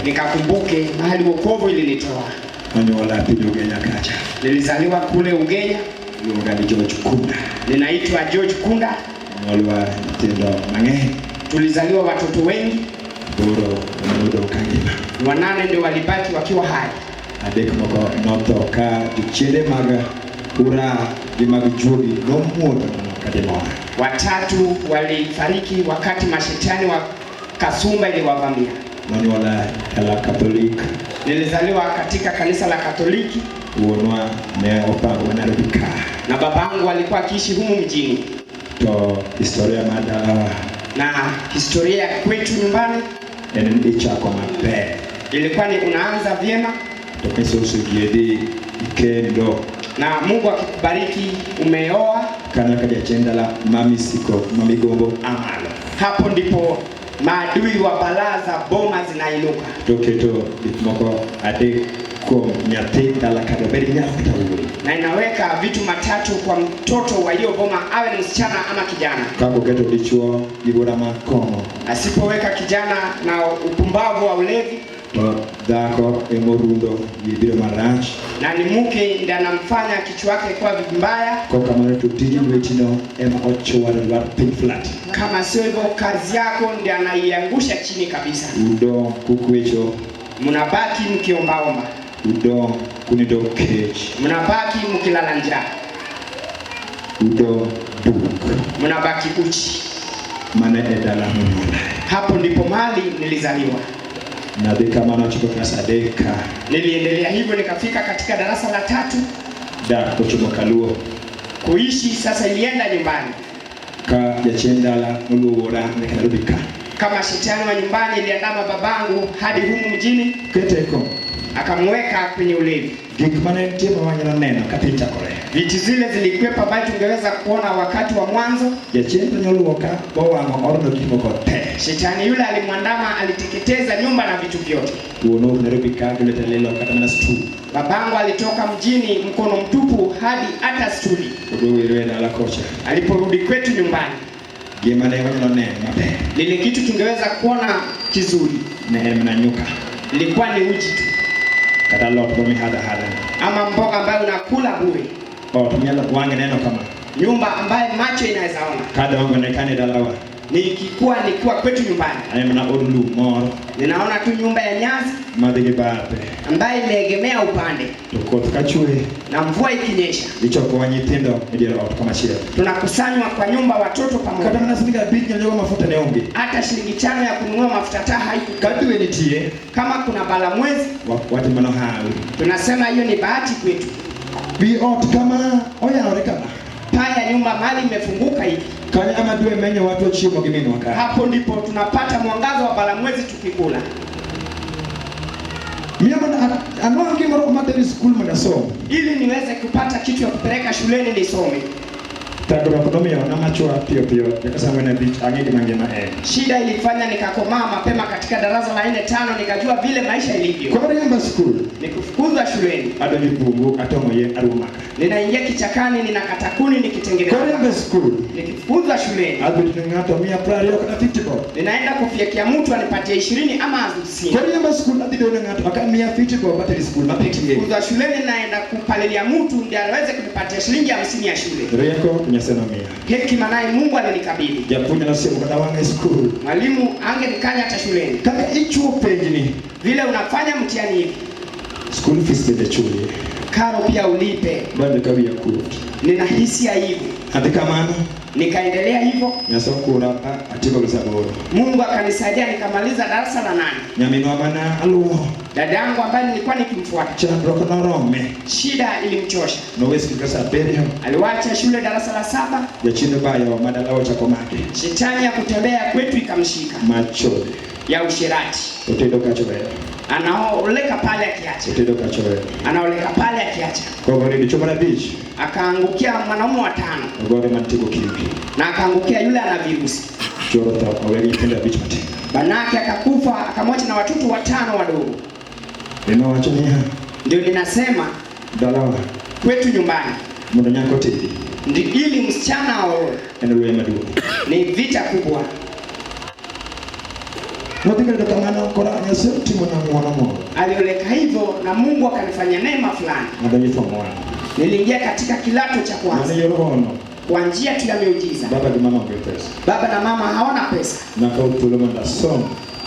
Nikakumbuke mahali wokovu ilinitoa. Nonyuola piny Ugenya kacha. Nilizaliwa kule Ugenya. Iluonga ni George Kunda. Ninaitwa George Kunda. Onyuolwa nyithindo mang'eny. Tulizaliwa watoto wengi. Aboro nodong' kangima. 8 ndio walibaki wakiwa hai. Adek moko notho ka jochiende mag ura gi mag juogi nomuodo nono ka dimora. 3 walifariki wakati mashetani wa kasumba iliwavamia. Nonyuola dala Katholik. Nilizaliwa katika kanisa la Katoliki. Wuonwa ne opango Nairobi ka. Na babangu alikuwa akiishi humu mjini. To historia mar dalawa na historia ya kwetu nyumbani en ni ichako maber. Ilikuwa ni unaanza vyema. To Kristo oseyiedhi ikendo. Na Mungu akikubariki umeoa. Kana ka jachien dala mamisiko mamigombo amalo. Hapo ndipo maadui wa balaa za boma zinainuka. To keto gik moko adek kuom nyathi dala kata obed nyako kata wuoyi. Na inaweka vitu matatu kwa mtoto wa hiyo boma, awe ni msichana ama kijana. Kaka oketo dichuo gi bura mar kong'o. Asipoweka kijana na upumbavu wa ulevi, to dhako emorundo gi biro marach. Na ni mke ndiye anamfanya kichwa chake kuwa vibaya. Kwa kamano to tij lwetino ema ochwaro dwar piny flat. Kama sio hivyo kazi yako ndiye anaiangusha chini kabisa. Udong' kukwecho. Mnabaki mkiombaomba. Udong' kunindo kech. Mnabaki mkilala njaa. Udong' duk. Mnabaki uchi. Mano e dala monyuola. Hapo ndipo mahali nilizaliwa. Nadhi kamano chopo klas adek ka. Niliendelea hivyo nikafika katika darasa la 3. Dak ochomo Kaluo. Kuishi sasa ilienda nyumbani. Ka jachien dala noluora nyaka Nairobi ka. Kama shetani wa nyumbani iliandama babangu hadi humu mjini. Kete ko. Akamweka kwenye ulevi. Gik mane nitie ma wanyalo neno ka piny chakore. Viti zile zilikwepa ambayo tungeweza kuona wakati wa mwanzo. Jachien to nyoluoka bowang'o odno gik moko te. Shetani yule alimwandama, aliteketeza nyumba na vitu vyote. Wuon ok Nairobi ka gilete lilo kata mana stool. Babangu alitoka mjini mkono mtupu hadi hata stuli. Oduogo irwe dala kocha. Aliporudi kwetu nyumbani, Gima ne wanyalo neno maber. lile kitu tungeweza kuona kizuri Ne en mana nyuka. Ilikuwa ni uji tu. Kata alot ma mihadho ahadha. Ama mboga ambayo unakula bure. Ot minyalo wang'e neno kama. Nyumba ambayo macho inaweza ona. Kadongo ne kane dalawa. Nikikuwa nikiwa kwetu nyumbani. Aneno mana od lum moro. Ninaona tu nyumba ya nyasi Madhi gi bathe. ambayo imeegemea upande. To koth ka chwe. Na mvua ikinyesha. Ichokowa nyithindo e dier ot kamachielo. Tunakusanywa kwa nyumba watoto pamoja. Kata mana siling 5 nyalo mafuta ne onge. Hata shilingi 5 ya kununua mafuta taa haikuwa. Ka dwe nitie. Kama kuna bala mwezi, Wati mano hawi. Tunasema hiyo ni bahati kwetu. Wi ot kama oyawore kama. Paa ya nyumba mali imefunguka hivi. Kanyo ema dwe menyo watu chiemo gi minwa ka. Hapo ndipo tunapata mwangaza wa bala mwezi tukikula. Miyo mondo anwang' gimoro madhi skul mondo asom. Ili niweze kupata kitu ya kupeleka shuleni nisome. Thagruok nomiyo namachwa piyo piyo nyaka saa ang'wen abich ang'e gima ngima en. Shida ilifanya nikakomaa mapema katika darasa la 4-5, nikajua vile maisha ilivyo. Koro riemba skul. Nikufukuzwa shuleni. Adonjo e bungu atong'o yien aruwo maka. Ninaingia kichakani ninakata kuni nikitengeneza. Koro riemba skul. Nikifukuzwa shuleni. Adhi to ng'ato miya 20 kata 50 bob. Ninaenda kufyekia mtu anipatie 20 ama 50. Koro riemba skul adhi dono ng'ato aka miya 50 bob ateri skul ma PTA. Nikifukuzwa shuleni naenda kupalilia mtu ndiye aweze kunipatia shilingi 50 ya shule. Rieko Nyasaye nomiya. Hekima naye Mungu alinikabidhi. Japuonj nosiemo kata wang'a e skul. Mwalimu angenikanya hata shuleni. Kaka ichuo penjni. Vile unafanya mtihani hivi. School fees bende chuli. Karo pia ulipe. Bado ka wiya kuot. Ninahisi aibu. Adhi kamano. Nikaendelea hivyo. Nyasaye okura atieko gi 8. Mungu akanisaidia nikamaliza darasa la 8. Nyaminwa mana aluwo. Dada yangu ambaye nilikuwa nikimfuata. Chandruok norome. Shida ilimchosha. Nowe skul klas 7. Aliwacha shule darasa la 7. Jachien obayo ma dala ochako make. Shetani ya kutembea kwetu ikamshika. Machode. Ya usherati. Otedo kacho weyo. Anaoleka pale akiacha. Otedo kacho weyo. Anaoleka pale akiacha. Kogore dichuo mar 5. Akaangukia mwanaume wa 5. Ogore mantie gi ukimwi. Na akaangukia yule ana virusi. Choro tho owe gi nyithindo 5 matindo. Banake akakufa akamwacha na watoto 5 wadogo. Ninawacho niya. Ndio ninasema Dalawa. Kwetu nyumbani. Mondo nyako otedi. Ndi ili msichana aoe. En lweny maduong'. Ni vita kubwa. Nodhi bedo kamano koro Nyasaye otimona ng'wono moro. Alioleka hivyo na Mungu akanifanyia neema fulani. Nadonjo e form one. Niliingia katika kidato cha Mano kwanza yor hono. kwa njia tu ya miujiza. Baba gi mama onge pesa. Baba na mama hawana pesa. Nakawo thuolo mondo asom.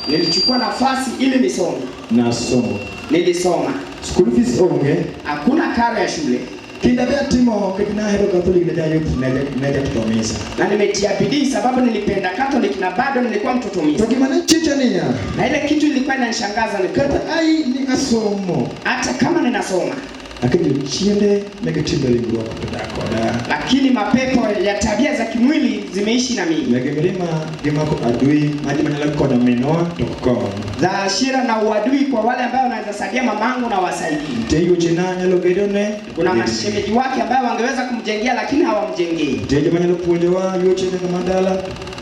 Nilichukua nafasi ili nisome. Nasomo. Nilisoma, School fees onge. hakuna karo ya shule, Kinda be atimo nikech nahero Catholic ne jayuth ne jatoto misa. na nimetia bidii sababu nilipenda Catholic na bado nilikuwa mtoto To misa. gima ne chicha niya, Na ile kitu ilikuwa inanishangaza ni kuwa kata ai ni asomo, hata kama ninasoma, lakini jochiende nigi timbe ringruok to dak koda. lakini mapepo ya tabia za kimwili zimeishi na mimi, Negi mirima gimako adui ma joma nyalo konyo minwa to ok kony. za hasira na uadui kwa wale ambao wanaweza saidia mamangu na wasaidii. Nitie yuochena nyalo gedone, Kuna mashemeji wake ambayo wangeweza kumjengea lakini hawamjengei. nitie joma nyalo puonjowa yuochene kama dala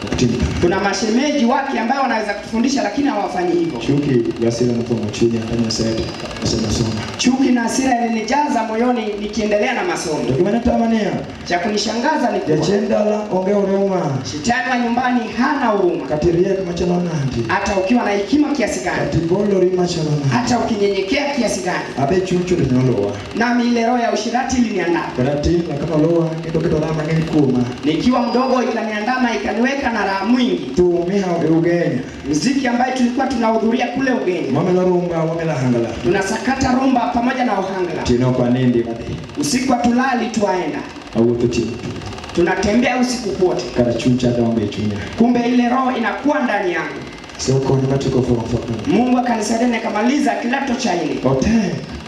ok tim kamano. Kuna mashemeji wake ambao wanaweza kutufundisha lakini hawafanyi hivyo. Chuki gi hasira nopong'o chunya ka Nyasaye to osemasoma. Chuki na hasira ilinijaza moyoni nikiendelea na masomo. To gima ne tama niya, Cha kunishangaza ni kuwa jachien dala onge huruma, shetani wa nyumbani hana huruma, kata iriek machalo nadi, hata ukiwa na hekima kiasi gani, kata ibolori machalo nadi, hata ukinyenyekea kiasi gani. abe chuny chode noluwa. Nami ile roho ya ushirati iliniandama Kod atin kaka noluwa kendo keto raha mang'eny kuoma. nikiwa mdogo, ikaniandama ikaniweka na raha mwingi. Thum mihawo e Ugenya, Muziki ambaye tulikuwa tunahudhuria kule Ugenya, wamelo rumba, wamelo hangla. tunasakata rumba pamoja na ohangla. Otieno ok wanindi wadhi, Usiku hatulali, twaenda awuotho otieno duto. tunatembea usiku kwote. Kara chuny cha dongo e chunya. Kumbe ile roho inakuwa ndani yangu. So konya matieko form four. Mungu akanisaidia nikamaliza kidato cha nne. Otek,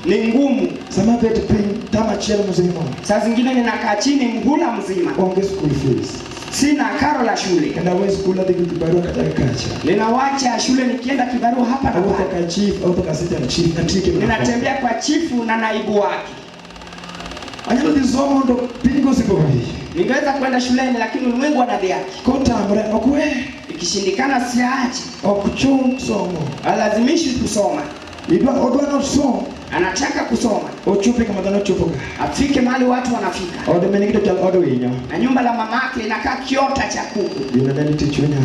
Ni ngumu, sama abet piny tam achiel mzima, saa zingine ninakaa chini mhula mzima, onge school fees. sina karo la shule, Kendo awe skul adhi gi kibarua kata gi kacha. ninawacha shule nikienda kibarua hapa na Awuotho pale, ka chief, awuotho ka assistant chief, natieke mana form. ninatembea kwa chifu na naibu wake. Anyalo dhi somo mondo piny go osiko wiye. Ningeweza kwenda shuleni, lakini ulimwengu ana dhihaki. Kotamre ok we, Ikishindikana siache, ok chun somo. alazimishi kusoma. Idwa odwa nosom, Anataka kusoma ochopi kama dhano chopo ga. afike mahali watu wanafika, Ode mane nigi to chal od winyo. na nyumba la mamake inakaa kiota cha kuku, Gino ne nitie chunya.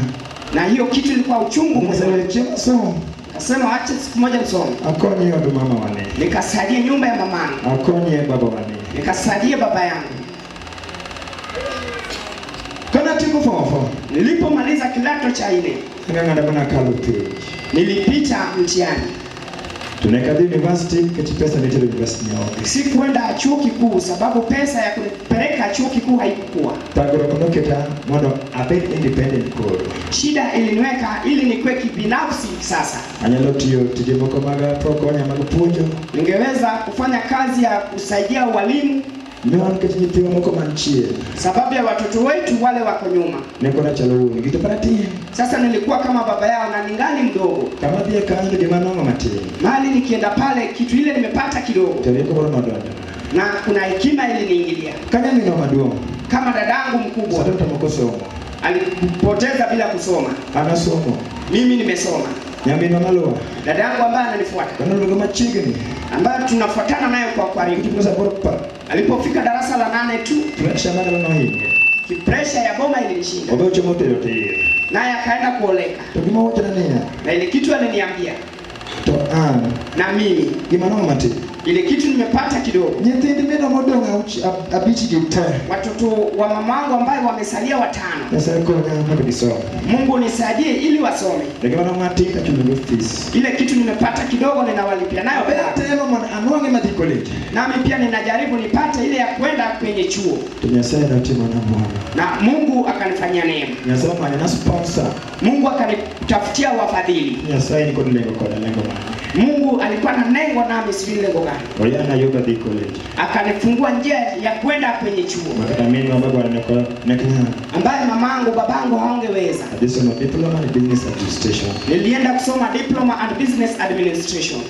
na hiyo kitu ilikuwa uchungu moyoni. Nyasaye chieng' asom, Kasema acha siku moja nisome, akonye od mama wane. nikasaidie nyumba ya mamangu, Akonye baba wane. nikasaidie baba yangu. Kana atieko form four, Nilipomaliza kidato cha nne ang'ang'ada mana akalo penj. nilipita mtihani. To ne kadhi university nikech pesa nitero university ne onge. Sikuenda chuo kikuu sababu pesa ya kunipeleka chuo kikuu haikukuwa. Thagruok noketa mondo abed independent koro. Shida iliniweka ili nikuwe kibinafsi sasa. Anyalo tiyo tije moko mag tho konya mag puonjo. Ningeweza kufanya kazi ya kusaidia walimu Miwa nikech nyithiwa moko man chien. sababu ya watoto wetu wale wako nyuma. Ne koro achalo wuon gi to pod atin. Sasa nilikuwa kama baba yao na ningali mdogo. Kama adhiye kanyo to gima nwang'o matin. Mahali nikienda pale kitu ile nimepata kidogo, To rieko moro nodonjona. na kuna hekima iliniingilia. Ka nyaminwa maduong' Kama dadangu mkubwa satan tamoko somo. alipoteza bila kusoma, An asomo. mimi nimesoma. Nyaminwa maluwa. Dadangu ambaye ananifuata, Kanoluonga machiegni. ambayo tunafuatana naye kwa karibu, Kochopo samoro pa. alipofika darasa la 8 tu, Pressure mar dala nohinge. kipresha ya boma ilinishinda, Obe ochomo tedo tir. naye akaenda kuoleka, To gima owachona niya. na ile kitu aliniambia To an na mimi gima nwang'o matin. ile kitu nimepata kidogo, Nyithind minwa modong' abich gi te. watoto wa mamangu ambayo wamesalia watano, Nyasaye konya mondo gisom. Mungu nisaidie ili wasome. To gima nwang'o matin to achulo go fees. Ile kitu nimepata kidogo ninawalipia nayo Be pesa. atemo mondo anwang'e madhi college. Nami pia ninajaribu nipate ile ya kwenda kwenye chuo, To Nyasaye notimona ng'wono. na Mungu akanifanyia neema. Nyasaye omanyona sponsor. Mungu akanitafutia wafadhili. Nyasaye nikod lengo koda lengo mane. Mungu alikuwa na lengo nami, sijui lengo gani. Oyana yo gadhi college. Akanifungua njia ya kwenda kwenye chuo Makata minwa baba ne ok nyal. ambaye mamangu babangu hawangeweza. Adhi somo diploma in business administration. Nilienda kusoma diploma and business administration.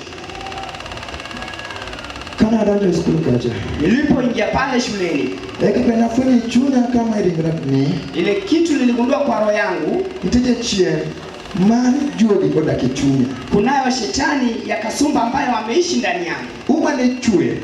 Kane adonjo e skul kacha, Nilipoingia pale shuleni, e kaka nafwenyo e chunya kama e ringra ni ile kitu niligundua kwa roho yangu, nitie jachien mar juogi odak e chunya. kunayo shetani ya kasumba ambayo ameishi ndani yangu. Uma ne chwer.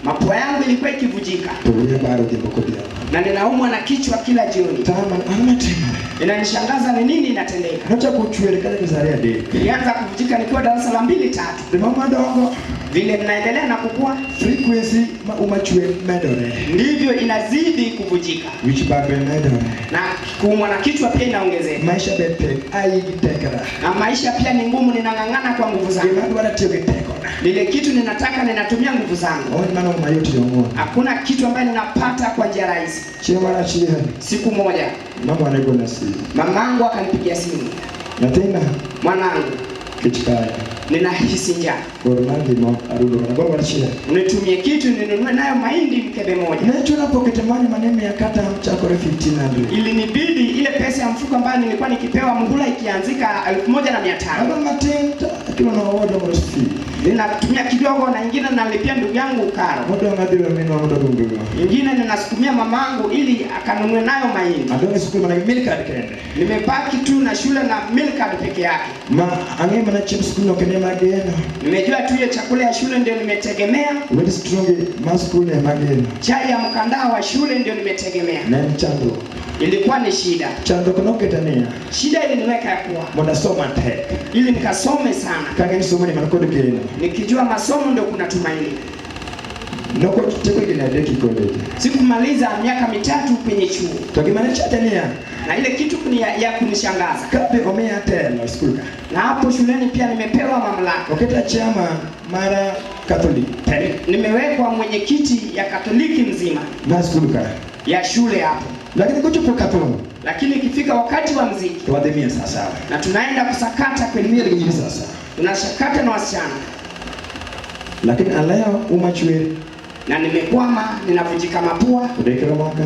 Mapua yangu ilikuwa ikivujika To wiya bar odhiambo kodhiambo. Na ninaumwa na kichwa kila jioni. Tama ang'o matimore? Inanishangaza ni nini inatendeka. Nochako chwer kata klas 2 3. Ilianza kuvujika nikiwa darasa la 2 3. The mama dongo Vile ninaendelea na kukua, frequency ma uma chwer medore. Ndivyo inazidi kuvujika Wich bar be medore. Na kuumwa na kichwa pia inaongezeka, Maisha be tek ayi gi tekra. Na maisha pia ni ngumu, ninang'ang'ana kwa nguvu zangu. Gima adwaro tiyo gi tekona. Lile kitu ninataka ninatumia nguvu zangu. Onge mano mayot yo ng'uono. Hakuna kitu ambaye ninapata kwa njia rahisi. Chieng' moro achiel, Siku moja mama ne gona simu. Mamangu akanipigia simu, Nyathina, mwanangu, kech kaya. Ninahisi njaa, Orna gimo arundo kana gombo achiel. unitumie kitu ninunue nayo mahindi mkebe moja. Ne chuna pocket money mane miya kata chakore 1500. Ilinibidi ile pesa ya mfuko ambayo nilikuwa nikipewa muhula ikianzika 1500. Adong' matin to akilo no owadwa moro fee. Ninatumia kidogo na ingine nalipia ndugu yangu karo, Modong' adhiro minwa mondo odumbigo. Ingine ninasukumia mamangu ili akanunue nayo mahindi. Adong' e skul mana gi meal card kende. Nimebaki tu na shule na meal card peke yake. Ma ang'e mana chiemb skul no kende ema ageno. Nimejua tu ile chakula ya shule ndio nimetegemea, Wet strong mar skul ema ageno. Chai ya mkandao wa shule ndio nimetegemea. Ne en chandruok. Ilikuwa ni shida. Chandruok noketa niya. Shida iliniweka ya kuwa Mondo asom matek. Ili nikasome sana, Ka ang'e ni somo ni man kod geno. Nikijua masomo ndio kuna tumaini. Nokotieko higni 3 e college. Sikumaliza miaka 3 kwenye chuo, To gima ne chanda niya. Na ile kitu ya kunishangaza, Ka be omiya telo e skul ka. Na hapo shuleni pia nimepewa mamlaka. Oketa chairman mar Catholic te. Nimewekwa mwenyekiti ya Katoliki mzima Mar skul ka. Ya shule hapo. Lakini kochopo kathum. Lakini ikifika wakati wa mziki To wadhi miel sa sawa. Na tunaenda kusakata kwenye Miel gi nyiri sa sawa. Tunasakata na wasichana. Lakini alewo uma chwer. Na nimekwama, ninavunjika mapua. Odekre maka.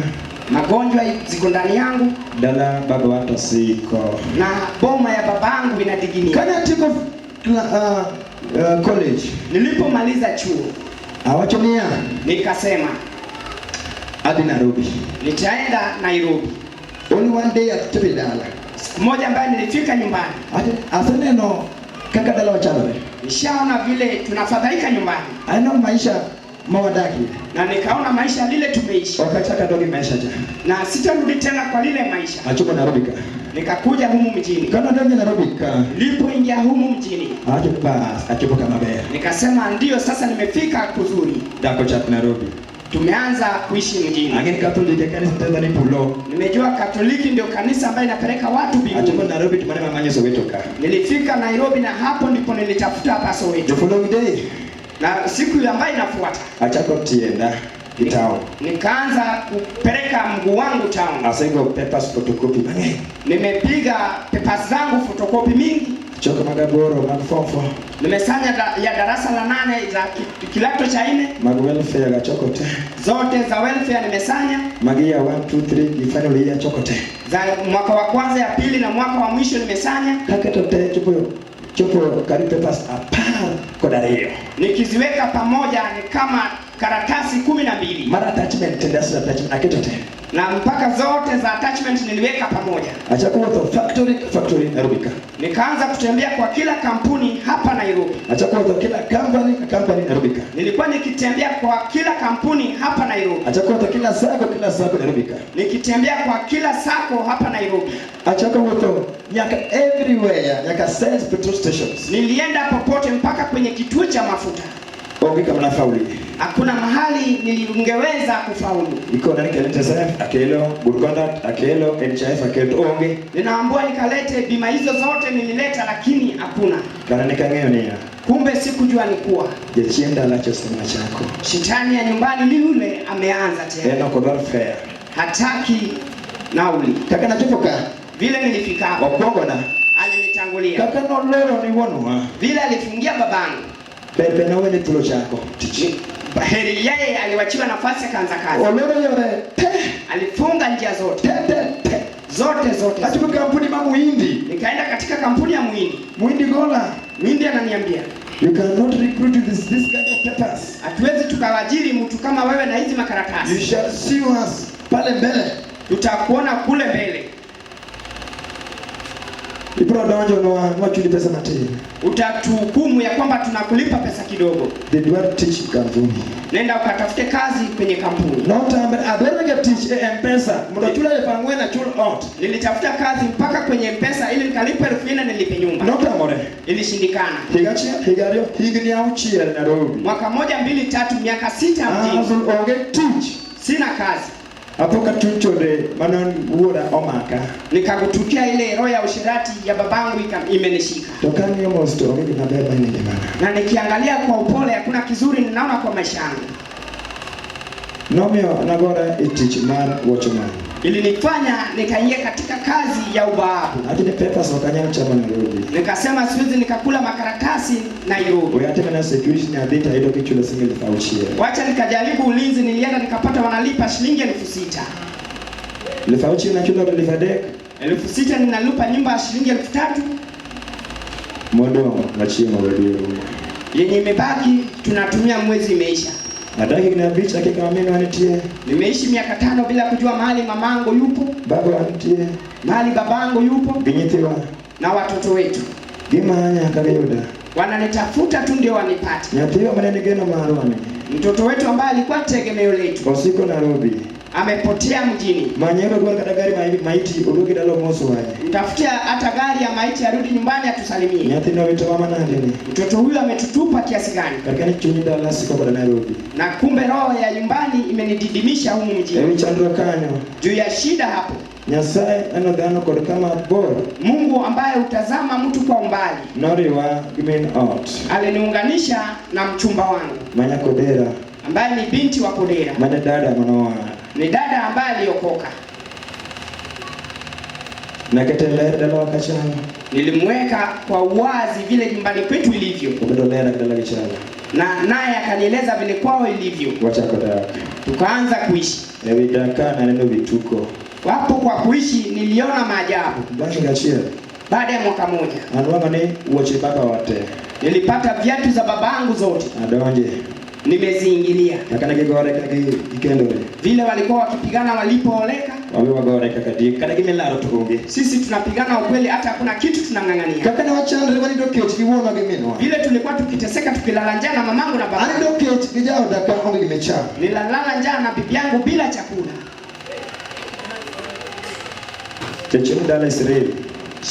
Magonjwa ziko ndani yangu. Dala baba wa to siko. Na boma ya babangu inadiginia. Kane atieko college. Nilipomaliza chuo. Awacho niya. Nikasema Adhi Nairobi. Nitaenda Nairobi. Only one day achopo e dala. Siku moja ambayo nilifika nyumbani. Ati aseneno kaka dala wachandore. Nishaona vile tunafadhaika nyumbani. Aneno maisha mawadakie. Na nikaona maisha lile tumeishi. Ok achak adog e maisha cha. Na sitarudi tena kwa lile maisha. Achopo Nairobi ka. Nikakuja humu mjini. Kane adonjo Nairobi ka. Nilipoingia humu mjini. Awacho bas, achopo kama ber. Nikasema ndio sasa nimefika kuzuri. Dak ochak Nairobi. Tumeanza kuishi mjini. Ang'e ni Catholic e kanisa tedha ni pulo. Nimejua Katoliki ndio kanisa ambayo inapeleka watu mbinguni. Achopo Nairobi to mane mamanyo Soweto ka. Nilifika Nairobi na hapo ndipo nilitafuta hapa Soweto. The following day Na siku ambayo inafuata achako tienda gi town. Nikaanza kupeleka mguu wangu town. Asego papers photocopy mang'eny. Nimepiga papers zangu photocopy mingi. Choko mag 8 mag form 4. Nimesanya ya darasa la 8 za kidato cha 4. Mag welfare gachoko te. Zote za welfare nimesanya. Mag year 1 2 3 gi final year achoko te. Za mwaka wa kwanza ya pili na mwaka wa mwisho nimesanya. Kaketo te chopo karibu papers 12. Nikiziweka pamoja ni kama karatasi 12. Mar attachment te dasra attachment aketo te. Na mpaka zote za attachment niliweka pamoja. Achako wuotho factory ka factory Nairobi ka. Nikaanza kutembea kwa kila kampuni hapa Nairobi. Achako wuotho kila company ka company Nairobi ka. Nilikuwa nikitembea kwa kila kampuni hapa Nairobi. Achako wuotho kila sacco kila sacco Nairobi ka. Nikitembea kwa kila sacco hapa Nairobi. Achako wuotho nyaka everywhere, nyaka sales petrol stations. Nilienda popote mpaka kwenye kituo cha mafuta. Onge kama nafaulie. Hakuna mahali nilingeweza kufaulu. Iko nani kelete NSSF akelo, good conduct akelo, NHIF akelo, onge. Ninaambiwa nikalete bima hizo zote nilileta lakini hakuna. Kana nikang'eyo niya. Kumbe sikujua ni kuwa Jachien dala chosema chako. Shetani ya nyumbani ni yule ameanza tena. En ok odwar fare. Hataki nauli. Kaka nachopo ka. Vile nilifika hapo. Okwongo na. Alinitangulia. Kaka noloro ni wuonwa. Vile alifungia babangu. Pepe nowene thuolo chako. Tich. Heri yeye aliwachiwa nafasi akaanza kazi. Oloro yore te. Alifunga njia zote. Te te te. Zote zote. Achopo kampuni ma Muhindi. Nikaenda katika kampuni ya Muhindi. Muhindi gola. Muhindi ananiambia, You cannot recruit with this kind of papers. Hatuwezi tukawaajiri mtu kama wewe na hizi makaratasi. You shall see us pale mbele. Tutakuona kule mbele. Ibiro donjonwa nwachuli pesa matin. Utatuhukumu ya kwamba tunakulipa pesa kidogo. Dhi dwar tich e kampuni. Nenda ukatafute kazi kwenye kampuni. Notamre adwarga tich e M-Pesa mondo achul 4,000 achul ot. Nilitafuta kazi mpaka kwenye Mpesa ili nikalipe 4,000 nilipe nyumba. Notamore. Ilishindikana. Higa achiel, higa ariyo, higni auchiel Nairobi. Mwaka moja, mbili, tatu, miaka 6 mjini. Azul onge tich. Sina kazi. Apo ka chuny chode mano wuora omaka. Nikagutukia ile roho ya usherati ya babangu imenishika. To kang'iyo mos to onge gima ber mane ngimana. Na nikiangalia kwa upole hakuna kizuri ninaona kwa maisha yangu. Nomiyo nagora e tich mar watchman. Ilinifanya nikaingia katika kazi ya ubawabu. Acho ni papers ok anyal chamo Nairobi. Nikasema siwezi nikakula makaratasi Nairobi. We atemo na security ni adhi to ayudo kichulo siling 6,000. Wacha nikajaribu ulinzi, nilienda nikapata wanalipa shilingi 6,000. 6,000 nachulo to 3,000. 6,000 ninalipa nyumba ya shilingi 3,000. Modong' wachiemo godo. Yenye imebaki tunatumia mwezi imeisha. Adak higni 5 akia kama minwa nitie. Nimeishi miaka 5 bila kujua mahali mamangu yupo, Baba nitie. mahali babangu yupo, Gi nyithiwa. na watoto wetu. Gimanya ka giyuda. Wananitafuta tu ndio wanipate. Nyathiwa mane ni geno marwa ni. Mtoto wetu ambaye alikuwa tegemeo letu Osiko Nairobi. amepotea mjini. Manyero dwar kata gari maiti oduogi dala omos wang'e. Mtafutia hata gari ya maiti arudi nyumbani atusalimie. Nyathino owito mama nade ni. Mtoto huyu ametutupa kiasi gani? Kar ka ni chuny dala siko koda Nairobi. Na kumbe roho ya nyumbani imenididimisha humu mjini. Ewi chandruok kanyo. Juu ya shida hapo. Nyasaye neno dhano kod kama bor. Mungu ambaye hutazama mtu kwa umbali Noriwa gi min ot. aliniunganisha na mchumba wangu Manya Kodera. ambaye ni binti wa Kodera. Mane dada manowar. Ni dada ambaye aliokoka. Nakete ler dalawa kachalo. Nilimweka kwa uwazi vile nyumbani kwetu ilivyo. Obedo ler dala gichalo. Na naye akanieleza vile kwao ilivyo. Wachako dak. Tukaanza kuishi. Ewi dak ka naneno vituko. Wapo kwa kuishi niliona maajabu. Bang' higa achiel. Baada ya mwaka mmoja Anwang'o ni wuoche baba wa te. nilipata viatu za babangu zote. Adonje. Nimeziingilia. Kaka ne gigore kaka gikendore. Vile walikuwa wakipigana walipooleka. Wabe wagore kaka diek. Kata gimilaro to onge. Sisi tunapigana ukweli, hata hakuna kitu tunang'ang'ania. Kaka ne wachandre wanindo kech gi wuonwa gi minwa. Vile tulikuwa tukiteseka tukilala njaa na mamangu na baba. Anindo kech gi jaoda ka onge gima ichamo. Nilala njaa na bibi yangu bila chakula. Jachien dala Israel.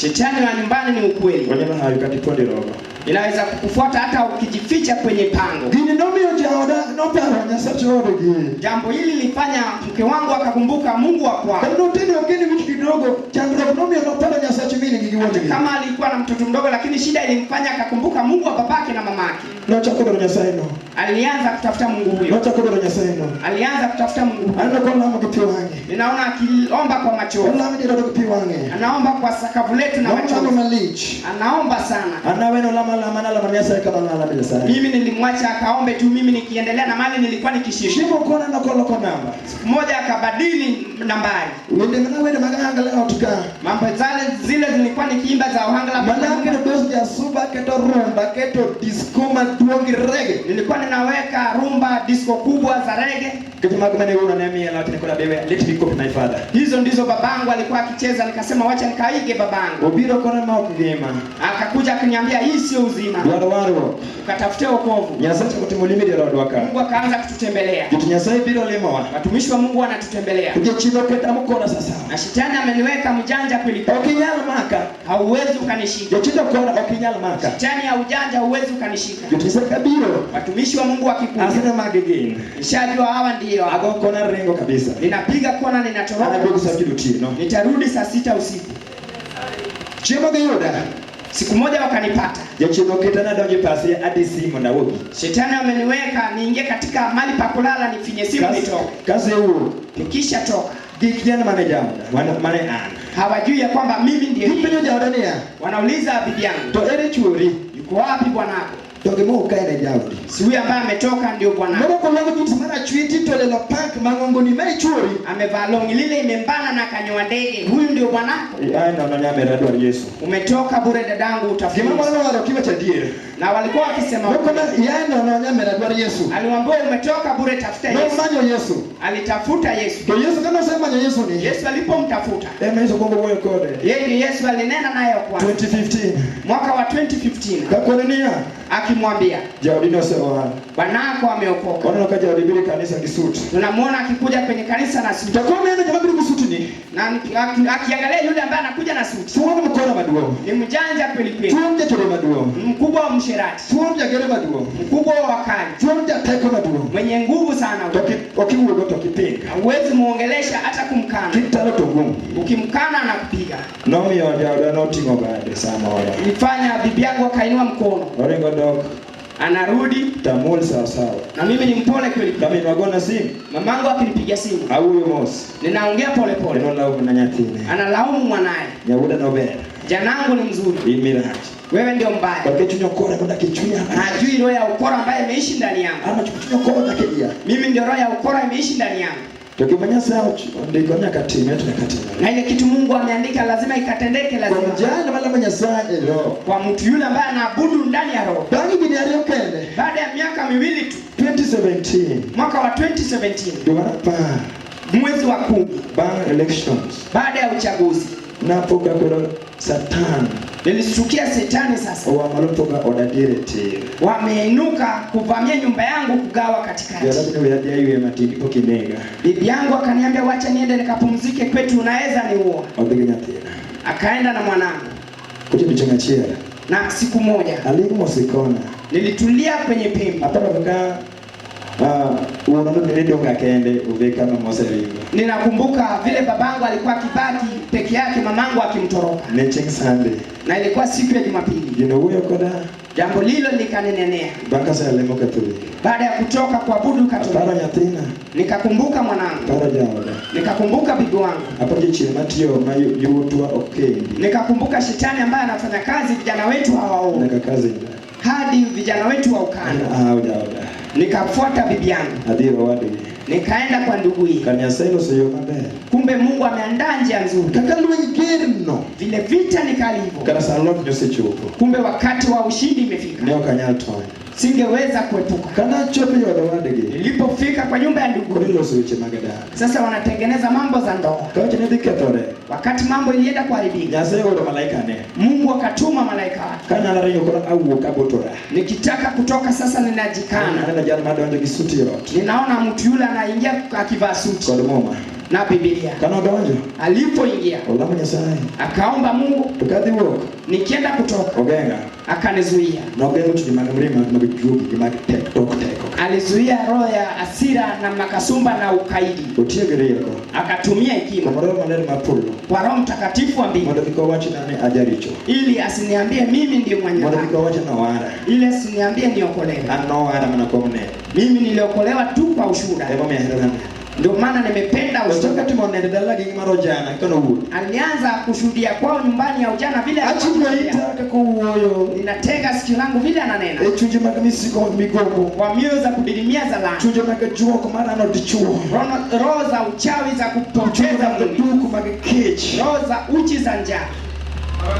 Shetani wa nyumbani ni ukweli. Wanyama hayo kata ipondo e rogo. Inaweza kukufuata hata ukijificha kwenye pango. Gini nomiyo jaoda noparo Nyasach odgi. Jambo hili lilifanya mke wangu akakumbuka Mungu wa kwao. Kendo notedo okeni wich kidogo, chandruok nomiyo noparo Nyasach min gi wuon gi. Kama alikuwa na mtoto mdogo, lakini shida ilimfanya akakumbuka Mungu wa babake na mamake. Nochako dwaro Nyasaye no. Alianza kutafuta Mungu huyo. Nochako dwaro Nyasaye no. Alianza kutafuta Mungu huyo. Aneno kolamo gi pi wang'e. Ninaona akiomba kwa machozi. Olamo dierodo gi pi wang'e. Anaomba kwa sakafu letu na Nolamo machozi. malich. Anaomba sana. An awene olamo alama nalamo Nyasaye kama nalamo Nyasaye. Mimi nilimwacha akaombe tu, mimi nikiendelea na mali nilikuwa nikishiriki. Chieng' moko naneno koloko namba. Siku moja akabadili nambari. Wende mana wende mag ohangla e ot ka. Mambo zale zile zilikuwa nikiimba za ohangla. Mana aketo dos jasuba, aketo rumba, aketo disco maduong' gi reggae. Nilikuwa ninaweka rumba, disco kubwa za reggae. Nikech mago mane wuora ne miel, awacho ni koro abewe, let me copy my father. Hizo ndizo babangu alikuwa akicheza, nikasema wacha nikaige babangu. Obiro kona ma ok ngima. Akakuja akaniambia hii sio uzima. Dwaro warruok. Ukatafute wokovu. Nyasaye ochako timo limbe dier odwa ka. Mungu akaanza kututembelea. Jotich Nyasaye biro limowa. Watumishi wa Mungu wanatutembelea. Jachien oketa mokona sasa. Na shetani ameniweka mjanja kweli. Ok inyal maka. Hauwezi ukanishika. Jachien okona ok inyal maka. Shetani ya ujanja hauwezi ukanishika. Jotich Nyasaye kabiro. Watumishi wa Mungu wakikuja. Asena magi gin. Nishajua hawa ndio. Ago kona ringo kabisa. Ninapiga kona ninatoroka. Anaduogo saa abich otieno. Nitarudi saa 6 usiku. Chiemo giyuda. Siku moja wakanipata. Jachien oketa nadonjo e pasia adi simu mondo awuogi. Shetani ameniweka niingie katika mahali pa kulala nifinye simu nitoke. Kasewuok. Nikisha toka. Gikia mane jaoda, mane an. Hawajui ya kwamba mimi ndiye. Gipenjo jaoda niya. Wanauliza bibi yangu. To ere chuori? Yuko wapi bwanako? To Donge mo ka en e jaodi. Si huyu ambaye ametoka ndio bwana? Morwako long jeans marachwiti to lelo pank mang'ongoni ma ichuori. Amevaa longi lile imembana na kanyoa ndege, huyu ndio bwanako? Ai nono nyamera dwar Yesu. Umetoka bure dadangu, utafuta Gima Yesu. mwana nowaro kiwacho adier. Na walikuwa wakisema Nokona yae nono nyamera dwar Yesu. aliwaambia umetoka bure, tafuta Yesu. Nomanyo Yesu. Alitafuta Yesu. To Yesu kane osemanyo Yesu ni, Yesu alipomtafuta ema Yesu kwongo wuoyo kode. yeye, ndiye Yesu alinena naye kwanza 2015. mwaka wa 2015 Kakone niya, akimwambia jaodi nosewar. bwanako ameokoka. Waneno ka jaodi biro e kanisa gi sut. Tunamwona akikuja kwenye kanisa na suti To koneno joma biro gi sut ni, na akiangalia yule ambaye anakuja na suti thuon mkora maduong', ni mjanja kweli kweli, thuon jachode maduong', mkubwa wa msherati, thuon jagere maduong', mkubwa wa wakali, thuon jateko maduong'. mwenye nguvu sana. To okiwuogo to kipinga. Huwezi muongelesha hata kumkana, Kitalo to gum. ukimkana anakupiga. Nomiyo jaoda noting'o bade samoro. Ilifanya bibi yangu akainua mkono, Oringo dok anarudi tamuol sawasawa. na mimi ni mpole kweli kweli. Kaminwa gona sim, Mamangu akinipigia simu awuoyo mos. ninaongea pole pole, Kendo olaumo na nyathine. analaumu mwanaye, Nyawuoda nober, janangu ni mzuri, in mirach. wewe ndio mbaya. Nikech chuny okora modak e chunya. Hajui roho ya ukora ambayo imeishi ndani yangu. Ama chuny okora odak e iya. Mimi ndio roho ya ukora imeishi ndani yangu, To gima Nyasaye ondiko nyaka timre to nyaka timre. na ile kitu Mungu ameandika lazima ikatendeke, Kuom lazima jal malamo Nyasaye e roho. kwa mtu yule ambaye anaabudu ndani ya roho. Bang' higni ariyo kende, Baada ya miaka miwili tu, 2017, mwaka wa 2017 dwe mar apar, mwezi wa 10, bang' elections, baada ya uchaguzi, napo ka koro Satan nilishtukia shetani sasa oa malo poka oda diere tir. wameinuka kuvamia nyumba yangu kugawa katikati. Jaoda ni we adhi aywe matin pok inega. Bibi yangu akaniambia wacha niende nikapumzike kwetu, unaweza niua. Odhi gi nyathina. Akaenda na mwanangu, Kochopo chieng' achiel, na siku moja aling' mos e kona. nilitulia kwenye pembe, Aparo kaka wuonwa ne donga kende obe kama moseringo. ninakumbuka vile babangu alikuwa akibaki peke yake, mamangu akimtoroka, Ne chieng' Sunday, na ilikuwa siku ya Jumapili. gino wuoyo koda Jambo lilo likaninenea bang' kaselemo Catholic. baada ya kutoka kuabudu Aparo Katoliki, nyathina, nikakumbuka mwanangu, aparo jaoda, nikakumbuka bibi wangu, aparo jachien matiyo ma yutwa ok kendi nikakumbuka shetani ambaye anafanya kazi vijana wetu hawaoa nyaka kazinda. hadi vijana wetu wa ukanda. Ahawo jaoda, Nikafuata bibi yangu, adhi ir owadgi. nikaenda kwa ndugu hii. Ka Nyasaye loso yo maber. Kumbe Mungu ameandaa njia nzuri. Kaka lweny gerno, Vile vita ni kali hivyo, kata sa loch nosechopo, kumbe wakati wa ushindi imefika. ne ok anyal tony. Singeweza kuepuka. Kanachopo e od owadgi, Nilipofika kwa nyumba ya koro ndugu, iloso weche mag dak. sasa wanatengeneza mambo za ndoa. Ka weche ne dhi kethore, Wakati mambo ilienda kuharibika, Nyasaye ooro malaikane. Mungu akatuma malaika wake. Kanyalo ringo koro awuok abotora. Nikitaka kutoka sasa, ninajikana, Aneno jal madonjo gi suti e ot ninaona mtu yule anaingia akivaa suti kod muma. na Biblia. Kanodonjo, Alipoingia olamo Nyasaye. akaomba Mungu, To kadhi wuok, nikienda kutoka ogeng'a. akanizuia. Nogeng'o chunje mag mrima mag juogi gi mag tek tok teko. Alizuia roho ya hasira na makasumba na ukaidi, Otiyo gi rieko akatumia hekima kuom Roho Maler mar polo kwa Roho Mtakatifu wa mbingu mondo kik owachna ni ajaricho, ili asiniambie mimi ndiye mwenye mondo kik dhambi, owachna nowara. ili asiniambie niokolewe. An nowara mana kuom neno. Mimi niliokolewa tu kwa ushuhuda, Emomiyo ahero neno. ndio maana nimependa Ochako ushuhuda. timo nende dalagi mar ojana kanowuok. Alianza kushuhudia kwao nyumbani ya ujana vile Achiko ita kaka owuoyo ninatega sikio langu vile ananena e chunje mag misiko migombo, kwa mioyo za kudidimia za laana, chunje mag juok mar ano dichuo, roho za uchawi za chunje kupoteza mag mume, duk mag kech. roho za uchi za njaa.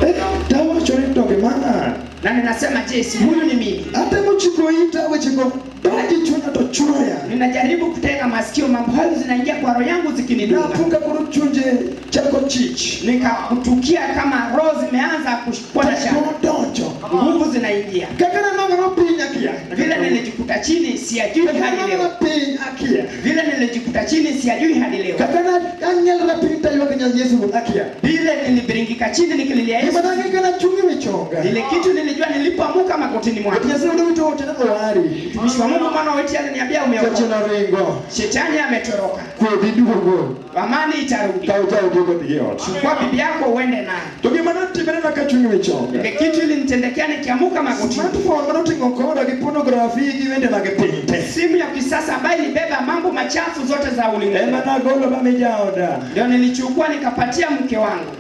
Eh, tawacho ni donge mana. Na ninasema je, si huyu ni mimi? Atemo chiko ita wechego donji chunya to chuoya. Ninajaribu kutega masikio, mambo hayo zinaingia kwa roho yangu zikinidunga, Napunga koro chunje chako chich. nikakutukia kama roho zimeanza kushikwa shaka, Donjo. nguvu zinaingia. Kaka nanong'o piny akia. Vile nilijikuta chini siyajui Kaka hadi nanong'o leo, piny akia. vile nilijikuta chini siyajui hadi leo, Kaka nanyalra piny taywak nya Yesu akia. vile nilibiringika chini nikililia Yesu, Gima nang'e kana chung' e wi chonga. ile kitu nilijua nilipoamuka magotini mwangu. Nyasaye oduto wacho ni owari. Mtumishi wa Mungu mwana wetu aliniambia umeokoka, Jachien oringo. shetani ametoroka, Kwe dhi duogo. amani itarudi. Kaw jaodi odhi e ot. Chukua bibi yako uende naye. To gima notimore na kachung' e wi chonga. Ile kitu ilinitendekea nikiamuka magotini, Smartphone manoting'o koda gi pornography gi wende mag piny te. simu ya kisasa ambayo ilibeba mambo machafu zote za ulimwengu Ema nagolo mami jaoda. ndio nilichukua nikapatia mke wangu.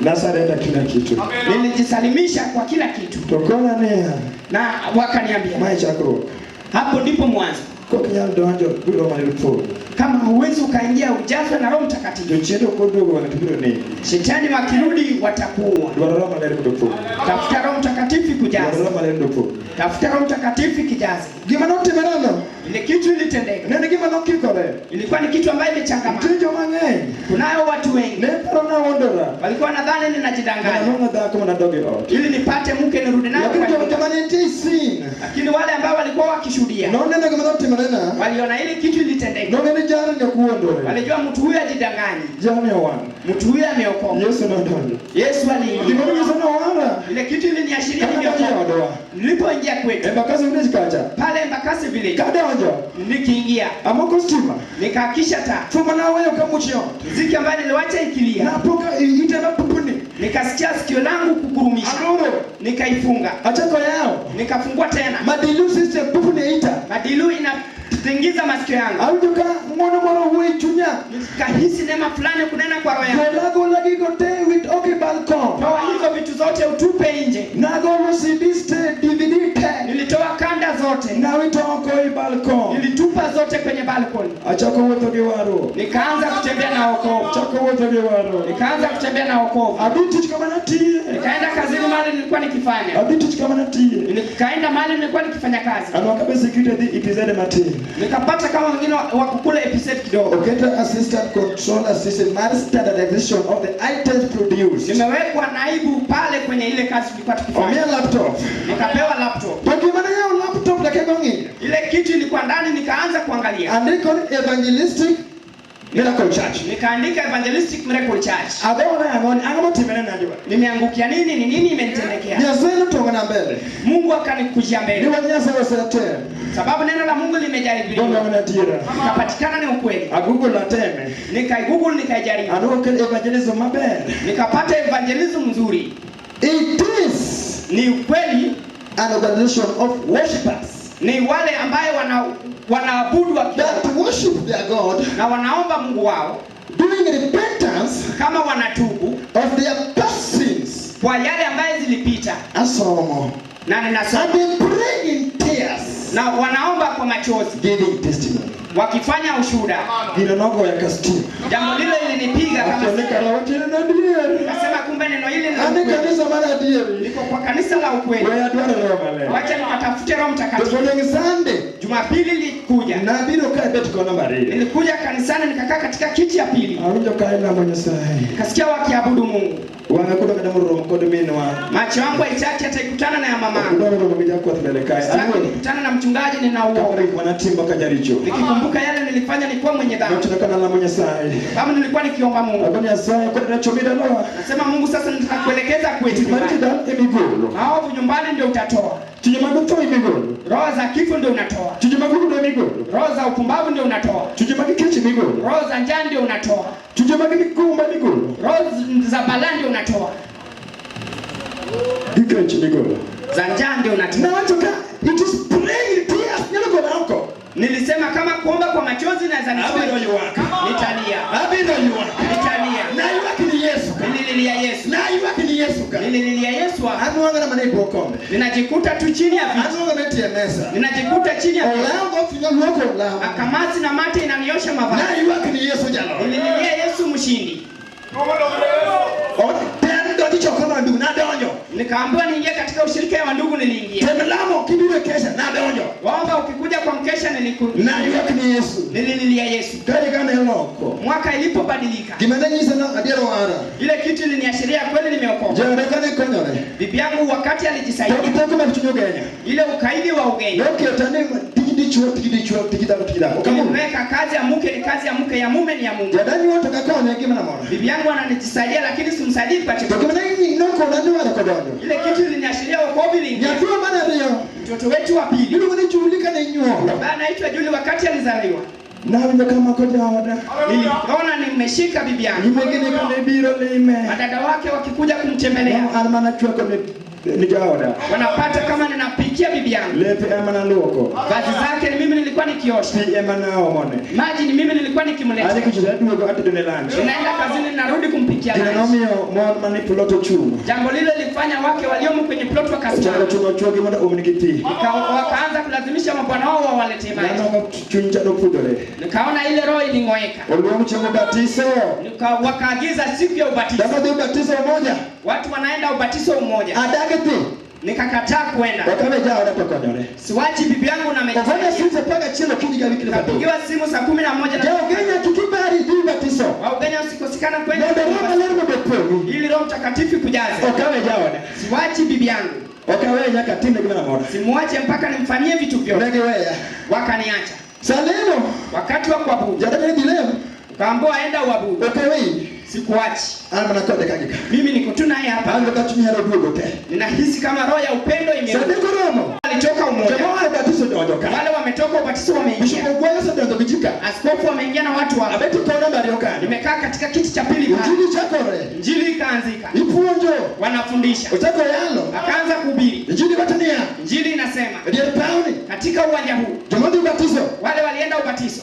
Nasurrender kila kitu. Nilijisalimisha kwa kila kitu, To kona niya, na wakaniambia mae chakruok. Hapo ndipo mwanzo. Kok nyal donjo biro mana polo. Kama huwezi ukaingia ujazwe na Roho Mtakatifu, Jochiende ok oduogo wang'e to biro negi. Shetani wakirudi watakuua. Dwaro Roho Maler mondo opong'i. Tafuta Roho Mtakatifu Dwaro kujaze, Roho Maler mondo opong'i. Tafuta Roho Mtakatifu kijaze. Gima notimoreno, Ile kitu ilitendeka, ne en gima nokikore. Ilikuwa ni kitu ambayo imechangamana. Nitie joma ng'eny Kunayo watu wengi ne paro nawuondora walikuwa nadhani ninajidanganya mondo anwang'o dhako mondo adog e ot. Ili nipate mke nirudi naye Lakini kwa joma nyumba. joma ne nitie e scene Lakini wale ambao walikuwa wakishuhudia noneno gima notimorena, waliona ile kitu ilitendeka, nong'e ni jalni ok wuondore. Walijua mtu huyu hajidanganyi, Jalni owang'. Mtu huyu ameokoka. Yesu nodonjo. Yesu aliingia. Gima nonyiso ni owara. Ile kitu iliniashiria Kaka donjo e nimeokoka. odwa. Nilipoingia kwetu Embakasi Village kacha. pale Embakasi Village, Kadonjo. nikiingia Amoko stima. Nikaakisha taa, Thum naweyo kamuch e ot. Muziki ambayo niliwacha ikilia, Napo ka ita mapupni. Nikasikia sikio langu kukurumisha, Aloro. Nikaifunga. Achako yawo. Nikafungua tena. Madilu system pupni e ita. Madilu inatingiza masikio yangu. Awinjo ka ng'wono moro wuoyo e chunya. Nikahisi neema fulani kunena kwa roho yangu. Gola gola gigo te wit oko e balkon. Toa hizo vitu zote utupe nje. Nagolo CDs te, DVD te. Nilitoa kanda zote. Nawito oko e balkon. Nilitupa zote kwenye balkoni. Achako wuotho gi warruok. Nikaanza kutembea na wokovu. Achako wuotho gi warruok. Nikaanza kutembea na wokovu. Adhi tich kama natiye. Nikaenda kazini mahali nilikuwa nikifanya. Adhi tich kama natiye. Nikaenda mahali nilikuwa nikifanya kazi. Anwaka be security adhi EPZ matin. Nikapata kama wengine wa kukula EPZ kidogo. Oketa assistant control assistant mar standardization of the items produced. Nimewekwa naibu pale kwenye ile kazi tulikuwa tukifanya. Omiya laptop. Nikapewa laptop. To gima ne yawo laptop dakika ng'iyo. Ile kitu ilikuwa ndani nikaanza kuangalia. Andiko ni Evangelistic Miracle Church. Nikaandika Evangelistic Miracle Church. Adhona ang'o ni ang'o motimore na jowa? Nimeangukia nini? Ni nini imenitendekea? Nyasaye notong'ona mbele. Mungu akanikujia mbele. Ni wach Nyasaye osetem. Sababu neno la Mungu limejaribiwa. Dongo na adiera. Ikapatikana ni ukweli. A Google ateme. Nikai Google nikaijaribu. Anuo evangelism maber. Nikapata evangelism nzuri. It is ni ukweli an organization of worshippers. Ni wale ambaye wanaabudu wakiomba. That worship their God. Na wanaomba Mungu wao. Doing repentance kama wanatubu of their past sins. Kwa yale ambaye zilipita. Asomo. Na ninasoma. And they pray in tears. Na wanaomba kwa machozi. Giving testimony. Wakifanya ushuhuda. Gino nogoya ka stima. Jambo lile lilinipiga kama Akioneka roho tena na adier. Nikasema kumbe neno hili ni la Ane ukweli. kanisa mar adier. Niko kwa kanisa la ukweli. Wewe adwaro roho maler. Wacha nikatafute Roho Mtakatifu. To following Sunday, Jumapili ilikuja. Nabiro ka bet kona mar ariyo. Nilikuja kanisani nikakaa katika kiti ya pili. Awinjo ka ilamo Nyasaye. Nikasikia wakiabudu Mungu. Wang'a kod kata moromo kod minwa. Macho yangu haichaki hata ikutana na ya mama. Ok udwaro romo gi jakwath mbele kae. Sitaki Aluor. nikutana na mchungaji ninauoga. Kaparo gik mane atimo ka jaricho. Nikikumbuka yale nilifanya nilikuwa mwenye dhambi. Nochuno ka nalamo Nyasaye. Sababu nilikuwa nikiomba Mungu. Ago Nyasaye kod nachomi dalawa. Nasema Mungu sasa nitakuelekeza kwetu Tich mar nyumbani. dal emigolo. Maovu nyumbani ndio utatoa. Tije mag tho emigolo. Roho za kifo ndio unatoa. Tije mag rudo emigolo. Roho za upumbavu ndio unatoa. Tije mag kech emigolo. Roho za njaa ndio unatoa. Tije mag mikumba emigolo. Roho za balaa ndio unatoa. Gi kech emigolo. Za njaa ndio unatoa. Nawacho ka it is praying in tears nyalo gola oko. Nilisema kama kuomba kwa machozi naweza nitoa. Abiro ywak. Nitalia. Abiro ywak. Nitalia. Naywak ni Yesu ka. Nilililia Yesu. Naywak ni Yesu ka. Nilililia Yesu. Anwang'o mana e bwo kombe. Ninajikuta tu chini ya viti. Anwang'o mana e tie mesa. Ninajikuta chini ya viti. Olaw go luoko olaw. Makamasi na mate inaniosha mavazi. Naywak ni Yesu jaloyo. Nilililia Yesu mshindi. Tem donjo choko mar ndugu, nadonjo. Nikaambiwa niingie katika ushirika wa ndugu, niliingia. Tem lamo kibiro e kesha, nadonjo. Waomba ukikuja kwa mkesha, nilikuja. Naywak ni Yesu. Nilililia Yesu. Ka higa ne loko. Mwaka ilipobadilika. Gima ne nyisa na adier owara. Ile kitu iliniashiria kweli nimeokoka. Jaoda kane konyore. Bibi yangu wakati alijisaidia. To teko mar chuny ugenya. Ile ukaidi wa ugenya. Noketa ni tij dichuo, tij dichuo, tij dhako, tij dhako. Kamano. Nimeweka kazi ya mke ni kazi ya mke, ya mume ni ya mume. Jaoda nyuol to kakonye gima namora. Bibi yangu ananijisaidia lakini simsaidii kwa chochote. To gima ne nokona ni wara kodonjo. Ile kitu iliniashiria wokovu iliingia. Nyathino mar ariyo. Mtoto wetu wa pili. Iluongo ni Juli kane inyuolo. Baba anaitwa Juli wakati alizaliwa. Nawinjo kama ko jaoda. Niliona nimeshika bibi yangu. Nyimegene kane biro lime. Madada wake wakikuja kumtembelea. An mana chwako ne ni jaoda. Wanapata kama ninapikia bibi yangu. Lepe ema naluoko. Vazi zake ni mimi nilikuwa nikiosha. Pi ema naomone. Maji ni mimi nilikuwa Adhi nikimletea. kucheza aduogo atedo ne lunch. Ninaenda kazini ninarudi kumpikia Gino lunch. nomiyo mon mane plot ochung'. Jambo lile lilifanya wake waliomo kwenye plot Ochako wakasimama. chuno chuogi mondo omnigi pi. Wakaanza kulazimisha mabwana wao wawaletee maji. Nano chuny cha nopudhore. Nikaona ile roho iling'oeka. Oluong chieng' ubatiso. Wakaagiza siku ya ubatizo. Dhano dhi ubatiso moja. Watu wanaenda ubatizo umoja. Adagi dhi. Nikakataa kwenda. Ok awe jaoda to konyore. Siwachi bibi yangu na Ogone amejisaidia. simu 11 okinyi gi wikni maduong'. Kapigiwa simu saa 11 na Jaugenya kik ibari dhi ubatiso. Waugenya usikosekana kwenda Mondo Roho Maler mondo opong'i. ili Roho Mtakatifu kujaze. Ok awe jaoda. Siwachi bibi yangu. Ok awe nyaka timne gimoro amora. Simuache mpaka nimfanyie vitu vyote. Ne giweya. Wakaniacha. Salemo. Wakati wa kuabudu, Jadolo ni dhi lem. ukaambiwa enda uabudu. Ok aweyi. Sikuachi. An mana kode ka gi ka. Mimi niko tu naye hapa. An ka chuny hera oduogo te. Ninahisi kama roho ya upendo imerudi. Sadeko romo. Walitoka umoja. Joma oa e batiso donjo ka. Wale wametoka ubatizo Bishop wameingia. Ogwayo osedonjo gi ji ka. Askofu wameingia na watu wa. Abeti kona mariyo kanyo. Nimekaa katika kiti cha pili pale. Injili chakore. Injili ikaanzika. Ipuonjo. Wanafundisha. Ochako yalo. Akaanza kuhubiri. Injili wacho niya. Injili inasema E dier pawni. katika uwanja huu Joma dhi ubatiso. wale walienda ubatizo,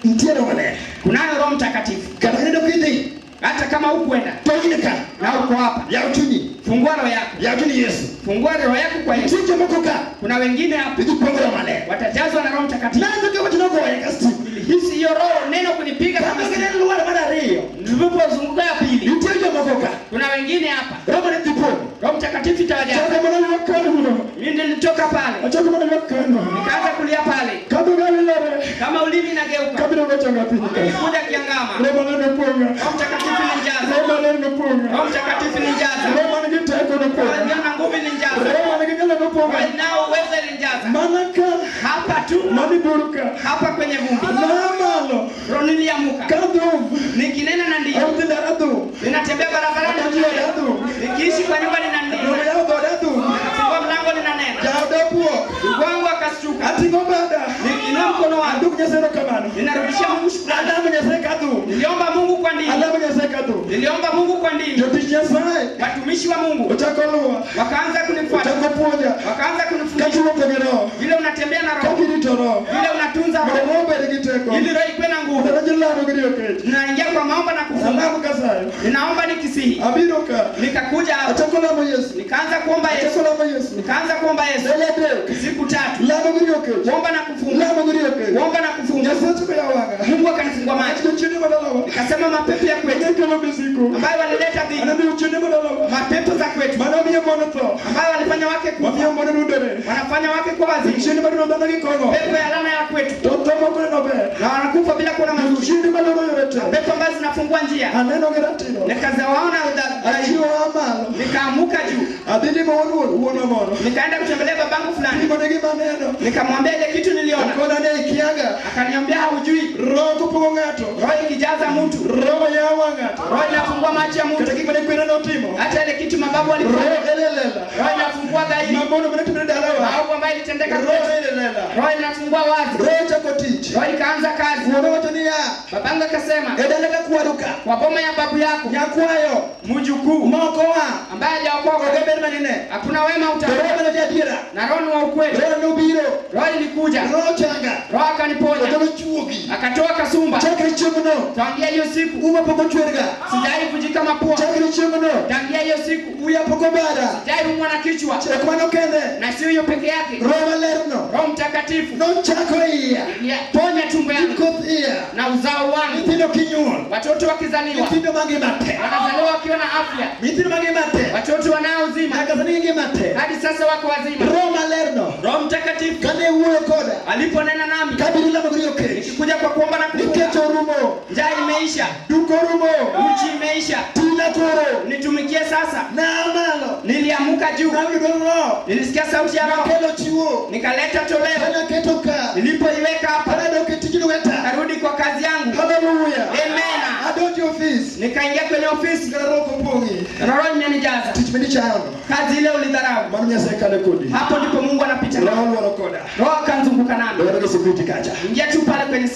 Nitie Roho Maler. kunayo Roho Mtakatifu. Kata kanindo kidhi. Hata kama hukwenda To in ka. na uko hapa, Yaw chunyi. fungua roho yako, Yaw chunyi Yesu. fungua roho yako kwa Yesu. Nitie jomoko ka. Kuna wengine hapa Idhi puonjo Roho Maler. watajazwa na Roho Mtakatifu. Nanjo ka wach nogoye ka stima. Nilihisi hiyo roho neno kunipiga kama Kama stima. ginen lwar mar ariyo. Nilipozunguka ya pili, Nitie jomoko ka. kuna wengine hapa Roho Maler dhi pong'o. Roho Mtakatifu itawajaza. Chako mana ywak kanyo. Mimi nilitoka pale Achako mana ywak kanyo. nikaanza kulia pale, Kadhoga wilore. kama ulimi inageuka, Kabiro gocho nga piny ka. nilikuja kiangama. Roho Maler nopong'a. Roho Mtakatifu nijaza, Roho Maler nopong'a. Roho Mtakatifu nijaza, Roho man gi teko nopong'a. walio na nguvu nijaza, Roho man gi nyalo nopong'a. wanao uwezo nijaza. Mana ka Hapa tu, mani bur ka. hapa kwenye vumbi, Namalo. roho niliamuka Kadhum. nikinena na ndimi, Awuotho adhum. ninatembea barabarani, Adonjo e adhum. nikiishi kwa nyumba nina Aduogo ndimi, yawo dhood adhum. nafungua mlango ninanena. Jaoda obwok. Ndugu wangu akashtuka, Ating'o bada. nikiinua mkono wangu Aduk Nyasaye erokamano. ninarudishia Mungu shukrani. Alamo Nyasaye kadhum. Niliomba Mungu kwa ndimi, Alamo Nyasaye kadhum. niliomba Mungu kwa ndimi. Jotich Nyasaye Watumishi wa Mungu ochako luwa. wakaanza kunifuata, Ochako puonja. wakaanza kunifundisha Kachiwuotho gi Roho. vile unatembea na Roho, Kagirito Roho. vile unatunza Mondo Roho, Roho obed gi teko. ili Roho ikuwe na nguvu. Mondo lamo gi riyo kech. Ninaingia kwa maomba na kufunga, Alamo kasayo. ninaomba nikisihi. Abiro ka. Nikakuja hapa Achako lamo Yesu. nikaanza kuomba Yesu, Achako lamo Yesu. nikaanza kuomba Yesu Ndalo adek. siku tatu, Lamo gi riyo kech. kuomba na kufunga, Lamo gi riyo kech. kuomba na kufunga. Nyasaye ochako yawo wang'a. Mungu akanifungua macho, Jochiende madalawa. nikasema mapepo ya kwetu Mane kelo misiko. ambayo walileta dhiki, Anamiyo jochiende madalawa. mapepo za kwetu Mane miyo mon tho. ambayo walifanya wake kufa, Mamiyo mon rundore. wanafanya wake kuwa wazimu, Jochiende maduno dhano gi kong'o. pepo ya laana ya kwetu, To tho moko neno ber. na wanakufa bila kuona mazuri, Jochiende maloro yore te. pepo ambazo zinafungua njia. Aneno gi ratiro. Nikazawaona Achiewo aa malo. nikaamuka juu, Adhi limo wuonwa moro. nikaenda kutembelea babangu fulani, Pimone gima aneno. nikamwambia ile kitu niliona, Okona ni ikiaga. akaniambia haujui. Roho kopong'o ng'ato. Roho ikijaza mtu, Roho yawo ng'ato. roho inafungua macho ya Kata mtu, gik mane kwere notimo. hata ile kitu mababu walifanya, Roho elelela. roho inafungua dhahiri Mamono mane timore dalawa. maovu ambayo ilitendeka Roho kwetu, elelela. roho inafungua wazi, Roho chako tich. roho ikaanza kazi. Wuonwa wacho niya. Babangu akasema E dala ka kwaru ka. kwa boma ya babu yako Nyakwayo. mjukuu Moko oa. ambaye hajaokoka Onge ber manine. hakuna wema To uta roho mane adiera. na roho ni wa ukweli. Roho nobiro. Roho ilikuja, Roho changa. roho akaniponya, Ogolo chuogi. akatoa kasumba. Chakre chieng'no. Tangia hiyo siku Uma pok ochwerga. sijai kujika mapua. Chakre chieng'no. Tangia hiyo siku Wiya pok obara. sijai umwa na kichwa, Ok mano kende. na sio hiyo peke yake. Roho malerno. Roho Mtakatifu Nochako iya. ponya tumbo yangu Koth iya. na uzao wangu. Nyithindo kinyuol. Watoto wakizaliwa Nyithindo mangima te. wanazaliwa wakiwa na afya, Nyithindo mangima te. watoto wanao uzima Nyaka sani gingima te. hadi sasa wako wazima. Roho malerno. Roho Mtakatifu Kane wuoyo koda. aliponena nami Kabiro lamo gi riyo kech. nikikuja kwa kuomba na kufunga, Nikech orumo. njaa imeisha, Duk orumo. uchi imeisha, Tina koro. nitumikie sasa. Naa malo. Niliamuka juu, Nawinjo dwond Roho. nilisikia sauti ya Roho, Nakelo chiwo. nikaleta toleo. Kanaketo ka. Nilipoiweka hapa, Kanadok e tij lweta. karudi kwa kazi yangu. Hallelujah. Amen. Adonjo e ofis. Nikaingia kwenye ofisi, Kata roho kopong'i. Roho imenijaza. Tich minichayono. Kazi ile ulidharau, Mano Nyasaye kalo kodi. hapo ndipo Mungu anapita. Roho luoro koda. Roho akanzunguka nami, Dwaro gi security kacha. ingia tu pale kwenye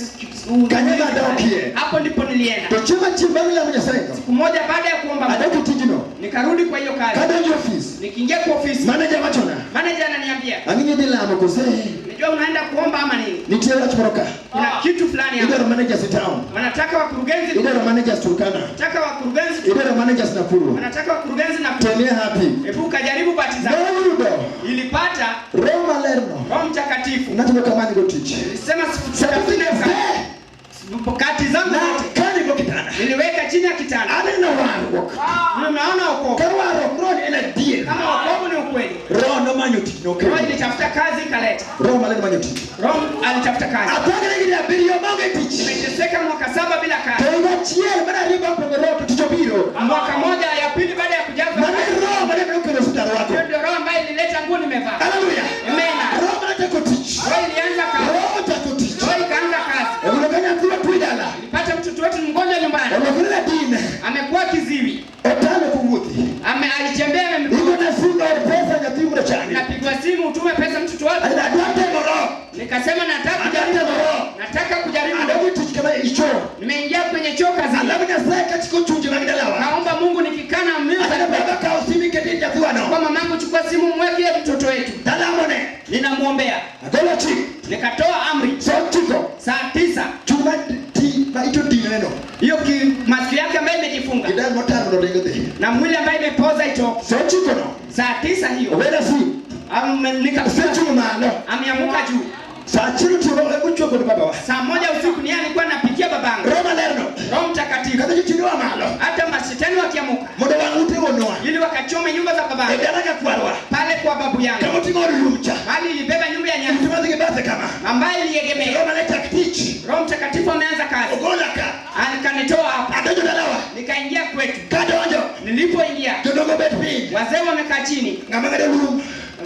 Kanyo nadokie. hapo ndipo nilienda. To chieng' achiel bang' lamo Nyasaye no. Siku moja baada ya kuomba Mungu, Adok e tijno. Nikarudi kwa hiyo kazi. Kadonjo office. Nikiingia kwa ofisi, Manager wachona. manager ananiambia, Ang'inyi dhi lamo kose. "Unajua unaenda kuomba ama nini? Nitie wach moro ka. Kuna kitu fulani hapa. Idwaro managers e town. Wanataka wakurugenzi, Idwaro managers Turkana. wanataka wakurugenzi, Idwaro managers Nakuru. wanataka wakurugenzi na Temie happy. hebu kajaribu bahati zako." Noyudo Ilipata Roho Malerno. Roho Mtakatifu. Natimo kamani go tich. Nilisema Certificates sitafuta te. kati zangu zote Nakani go kitanda. niliweka chini ya kitanda. Aneno warruok. Nimeona wokovu. Ka warruok roho en adier. Kama wokovu ni ukweli. Roho nomanyo tich Roho nokelo. ilitafuta kazi ikaleta. Roho Maler nomanyo tich. Roho alitafuta kazi. Athagre higni abiriyo maonge tich. Nimeteseka mwaka 7 bila To kazi. higa achiel mane ariyo bang' pong'o roho to tich obiro. Mwaka moja ya pili baada ya kujazwa Mano kazi. e roho mane nokelo suti arwako. Hiyo ndio roho ambayo ilileta nguo nimevaa. Haleluya. Amen. Roho mane chako tich. Roho ilianza kazi. Roho chako tich. Roho ikaanza kazi. Oyudo ka nyathi otwe dala. Nilipata mtoto wetu ni mgonjwa nyumbani. Olokore radin. Amekuwa kiziwi. Otame kowuothi. Ame alitembea na miguu. Igona simu or pesa nyathi mondo changi. Napigwa simu utume pesa mtoto wako. Adwa temo roho. Nikasema nataka Adwa kujaribu. temo roho. Nataka kujaribu. Adwa tich kama icho. Nimeingia kwenye choo kazini. Alamo Nyasaye kachiko chunje mag dalawa. Naomba Mungu nikikana mimi Atana baba kaw simu iketi nyathiwano. kwa mamangu, chukua simu mweke mtoto wetu. Talamone. Ninamwombea. Agolo chik. Nikatoa amri Sa ochiko. saa 9. Chuma ti ma ito dineno. Hiyo masikio yake ambayo imejifunga Gi del motar mondo ringo dhi. na mwili ambaye imepoza itoke. Sa ochiko no. Saa 9 hiyo Owena simu. Osechung' malo. ameamuka juu. Sa achiel otieno emochwo kod babawa. Saa 1 usiku ni yeye alikuwa anapikia babangu. Roho Malerno. Roho Mtakatifu. Kata jochiende oa malo. Hata mashetani wakiamuka Mondo wang' ute wuonwa. ili wakachome nyumba za E babangu dala ka kwarwa. pale kwa babu yangu. Kama oting'o od lum cha. Mali ilibeba nyumba ya nyasi Ute madhi gi bathe kama. ambayo iliegemea. Roho Maler chak tich. Roho Mtakatifu ameanza kazi. Ogola ka. Akanitoa hapa. Adonjo dalawa. Nikaingia kwetu. Kadonjo. Nilipoingia Jodongo bet piny. wazee wamekaa chini. Ng'ama ng'ado lum.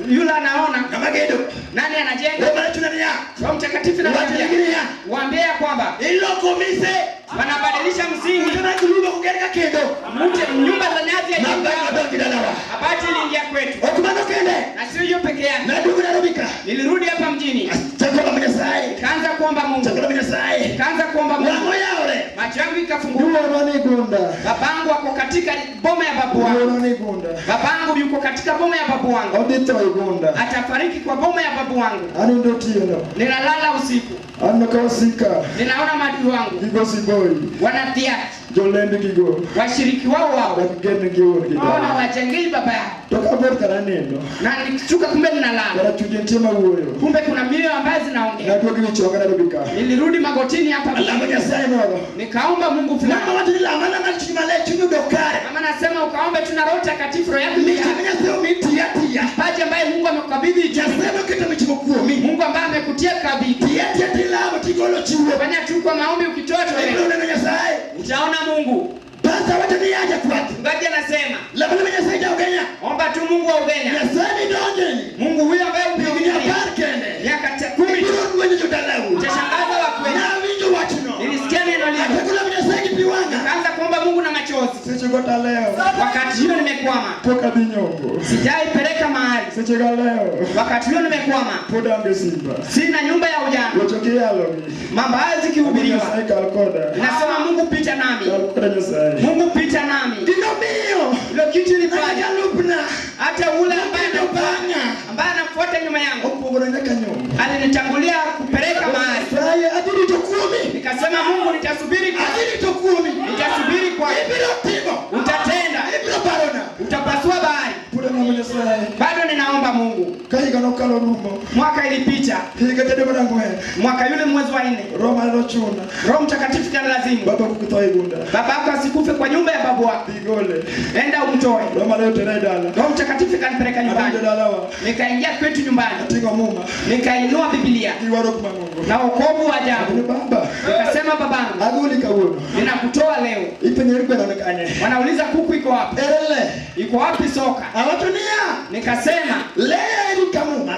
Yule anaona Ng'ama gedo. nani anajenga. Roho Maler chuna niya. Roho Mtakatifu Wach ananiambia nigi niya. waambie ya kwamba Iloko mise. wanabadilisha msingi. Ute mag lum ok oger ka kendo. Mute nyumba za nyasi ya Mabang' odonjo dalawa. mabati iliingia kwetu. Ok mano kende. Na sio hiyo peke yake. Naduogo Nairobi ka. Nilirudi hapa mjini. Achako lamo Nyasaye. Nikaanza kuomba Mungu. Achako lamo Nyasaye. Nikaanza kuomba Wang' Mungu. oyawore. Macho yangu ikafunguka. Wuonwa ni gunda. Babangu ako katika boma ya babu wangu. Wuonwa ni gunda. Babangu yuko katika boma ya babu wangu. Odhi tho e gunda. Atafariki kwa boma ya babu wangu. Anindo otieno. Ninalala usiku. Aneno ka wasika Ninaona maadui wangu gigo siboi. wanatia Jolend gigo. washiriki wao wao. Ok gen gi wuon gi Mbona dala. wajengei baba yao? To kabor kara nindo. Na nikishuka kumbe ninalala. Kara chunje nitie mawuoyo. Kumbe kuna mioyo ambayo zinaongea. Naduogo gi chonga Nairobi ka. Nilirudi magotini hapa. Alamo Nyasaye moro. Nikaomba Mungu fulani. Mama wacho ni lama lama chuny maler chuny odok kare. Mama nasema ukaombe tu na Roho Mtakatifu roho yako Mich ijaa. ma Nyasaye omi tiya tiya. Paji ambaye Mungu amekukabidhi juu. Nyasaye noketo mich kuomi. Mungu ambaye amekutia kabidhi. Tiya tiya tilamo tigolo chiwo. Fanya tu kwa maombi ukitoa Ibiro toleo. neno Nyasaye. Utaona Mungu. Pasta wacho ni ya jakwath. Mchungaji anasema Lama lama Nyasaye ja Ugenya. omba tu Mungu wa Ugenya. Nyasaye midonjeni. Mungu huyo ambaye Higni umehubiria 10 kende. miaka 10 Ibiro dwenyo jodalau. utashangaza wakweni. Nawinjo wachno. Nilisikia neno lile. Achako lamo Nyasaye gi pi wang'a. Kaanza kuomba Mungu na machozi. Seche go taleo. Wakati hiyo nimekwama. Pok adhi nyombo. Sijaipeleka mahali. Seche go leo. Wakati hiyo nimekwama. Pod aonge simba. Sina nyumba ya ujana. Weche kiyalogi. Mambo haya zikihubiriwa. Nyasaye kal koda. Nasema Mungu pita nami. Kal koda Nyasaye. Mungu pita nami. Ginomiyo. Hilo kitu Ng'ata ilifanya jalupna. hata ule ambaye Kendo bang'a. ambaye anafuata nyuma yangu Okuongona nyaka nyombo. alinitangulia kupeleka mahali. Nyasaye adhi rito kuomi. Nikasema Mungu nitasubiri kwa Adhi rito kuomi. nitasubiri kwa Ibiro timo. utatenda, Ibiro parona. utapasua bahari. Pod alamo Nyasaye. Bado ninaomba Mungu. Ka higa nokalo rumo. Mwaka ilipita, Higa tedo mar ang'wen. mwaka yule mwezi wa 4, Roho Maler nochuna. Roho Mtakatifu kanilazimu, Baba kik tho e gunda. babako asikufe kwa nyumba ya babu wako, Dhi gole. enda umtoe. Roho Maler otera e dala. Roho Mtakatifu kanipeleka Adonjo nyumbani, dalawa. nikaingia kwetu nyumbani, Ating'o muma. nikainua Biblia Gi warruok mang'ongo. na wokovu wa ajabu. Ni baba. Nikasema, babangu, Agoli kawuono. ninakutoa leo. Ipenjo ni gweno ni kanye. Wanauliza kuku iko wapi? Ere le. Iko wapi soka? Awacho niya. Nikasema Le eri kamuma.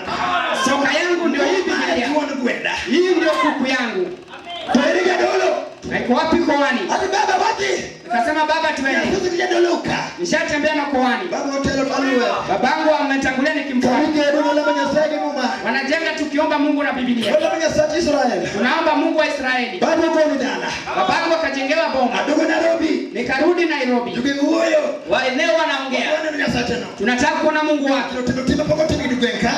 soka yangu ndio hii Biblia, Thuon gwenda. hii ndio kuku yangu. To eri jadolo. Na iko wapi koani? Ati baba wadhi. Nikasema baba, twende. Nyasaye gi jadolo ka. Nishatembea na koani, Baba otelo taluwe. babangu ametangulia nikimfuata. Kamigedo nolamo Nyasaye gi muma. Wanajenga tukiomba Mungu na Biblia, Olamo Nyasaye Israel. tunaomba Mungu wa wa Israeli. Baba ogolo dala. Babangu akajengewa boma. Aduogo Nairobi. Nikarudi Nairobi. Jogi wuoyo. Waeneo wanaongea. Waneno Nyasache no. Tunataka kuona Mungu wake. Timo timbe pok otim gi gweng' ka.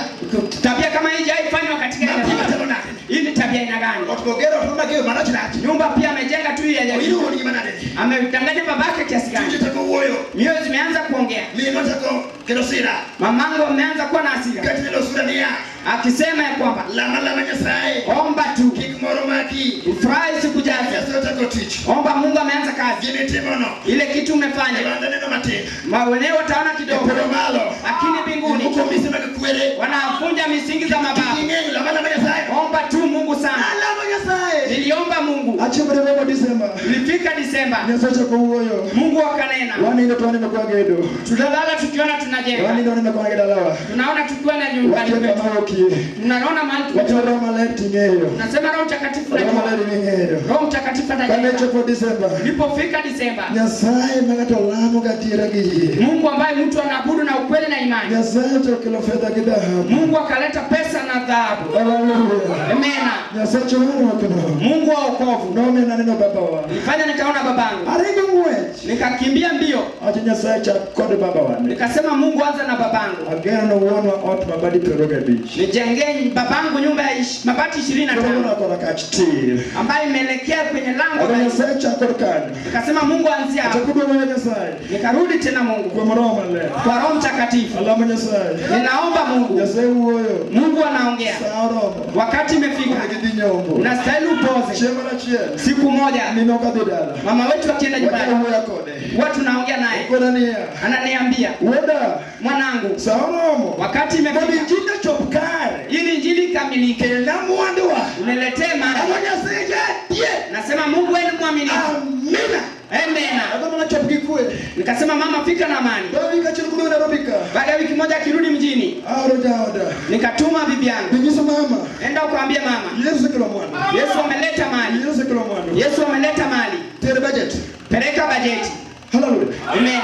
Tabia kama hii haifanywa katika Ma eneo. timbe chalo nade? Hii ni tabia aina gani? Ot bogero ot mageyo marach rach. Nyumba pia amejenga tu ya Oiro wuon gi manade ni. Amedanganya babake kiasi Chunje gani? chako wuoyo. Mioyo zimeanza kuongea. Min ochako kelo sira. Mamangu ameanza kuwa na hasira. Kati nelo sura niya. Akisema ya kwamba Lama lama Nyasaye. omba tu. Kik moro maki. Ufurahi sikujazo. Nyasaye ochako tich. Omba Mungu ameanza kazi. Gimitimono. Ile kitu umefanya. Landa neno matin. Mawenyewe wataona E kidogo. polo malo. Lakini mbinguni Muko mise mag kwere. wanavunja misingi za mababu. Kik ing'eyo lama lama Nyasaye. Omba tu Mungu sana. Alamo Nyasaye. Niliomba Mungu. Achieng' romo Disemba. Ilifika Disemba. Nyasaye ochako wuoyo. Mungu akanena. Wanindo to waneno kwa gedo. Tunalala tukiona tunajenga. Wanindo waneno kwa dalawa. Tunaona tukiwa na nyumbani Wakia kwetu. kama okie. Tunaona mahali Wacho tumetoka. Roho Maler ting'eyo. Tunasema Roho Mtakatifu Roho najua. Maler ing'eyo. Roho Mtakatifu Kane atajenga. chopo Disemba. Ilipofika Disemba, Nyasaye ma ng'ato lamo gadiera gi yie. Mungu ambaye mtu anaabudu na ukweli na imani. Nyasaye okelo fedha gi dhahabu. Mungu akaleta pesa na dhahabu. Haleluya. Amena. Nyasaye warruok no. Mungu wa wokovu. Nomiyo naneno babawa. Nilifanya nikaona babangu. Aringo ng'wech. Nikakimbia mbio. Acho Nyasaye chak kod babawa. Nikasema Mungu anza na babangu. Ageno ni wuonwa ot mabadi piero gabich. Nijengee babangu nyumba ya mabati 25 Koro kora kach tir. ambayo imeelekea kwenye lango Ago la Nyasaye chak kod kanyo. Nikasema Mungu anzia hapo. Achako duogo Nyasaye. Nikarudi tena Mungu Kuom Roho Maler. kwa Roho Mtakatifu. Alamo Nyasaye. Ninaomba Mungu. Nyasaye wuoyo. Mungu anaongea. Sa oromo. Wakati imefika. Gidhi nyombo. Unastahili upoze. Chieng' moro achiel. Siku moja Minwa kadhi dala. mama wetu akienda nyumbani, Wanyalo wuoyo kode. huwa tunaongea naye, Okona niya. ananiambia Wuoda. mwanangu, Sa oromo. wakati Mondo imefika injili ochop kare. ili injili ikamilike, Kelna mwanduwa. uniletee mali. Alamo Nyasaye jatie. Nasema Mungu wewe ni mwaminifu. Amina. Amen. Agombo mana chop gi kwe. Nikasema mama, fika na amani. Bang' wik achiel kuduogo Nairobi ka. Baada ya wiki moja akirudi mjini, Aoro jaoda. nikatuma bibi yangu, Dhi nyiso mama. enda ukaambie mama, Yesu osekelo mwandu. Yesu ameleta mali, Yesu osekelo mwandu. Yesu ameleta mali, Ter budget. peleka bajeti. Hallelujah. Amen.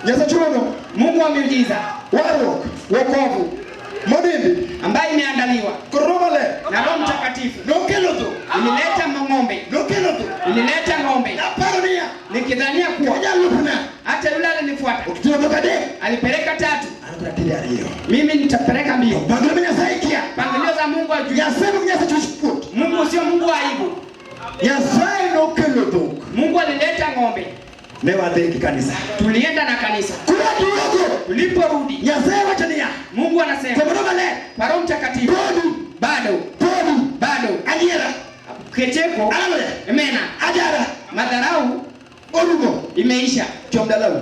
Nyasaye chuono. Mungu wa miujiza, Warruok. wokovu Modindi. ambaye imeandaliwa Kod Roho Maler. na Roho Mtakatifu. Nokelo dho. Ilileta ng'ombe, Nokelo dho. ilileta ng'ombe, Naparo niya. nikidhania kuwa Jalupna. hata yule alinifuata Oting'o dhok adek. alipeleka tatu, An kod ateri ariyo. mimi nitapeleka mbili. Pangilio ma Nyasaye kia. Mpangilio za Mungu hajui. Nyasaye ok Nyasaye chuch kuot. Mungu sio Mungu wa aibu. Nyasaye nokelo dhok. Mungu alileta ng'ombe, Ne wadhi gi kanisa. tulienda na kanisa. Kwaduogo. Tuliporudi, Nyasaye wacho niya. Mungu anasema Kuom Roho Maler. kwa Roho Mtakatifu, Podi. bado Podi. bado Adiera. kicheko, Haleluya. amena, Ajara. madharau Orumo. imeisha. Chom dalau.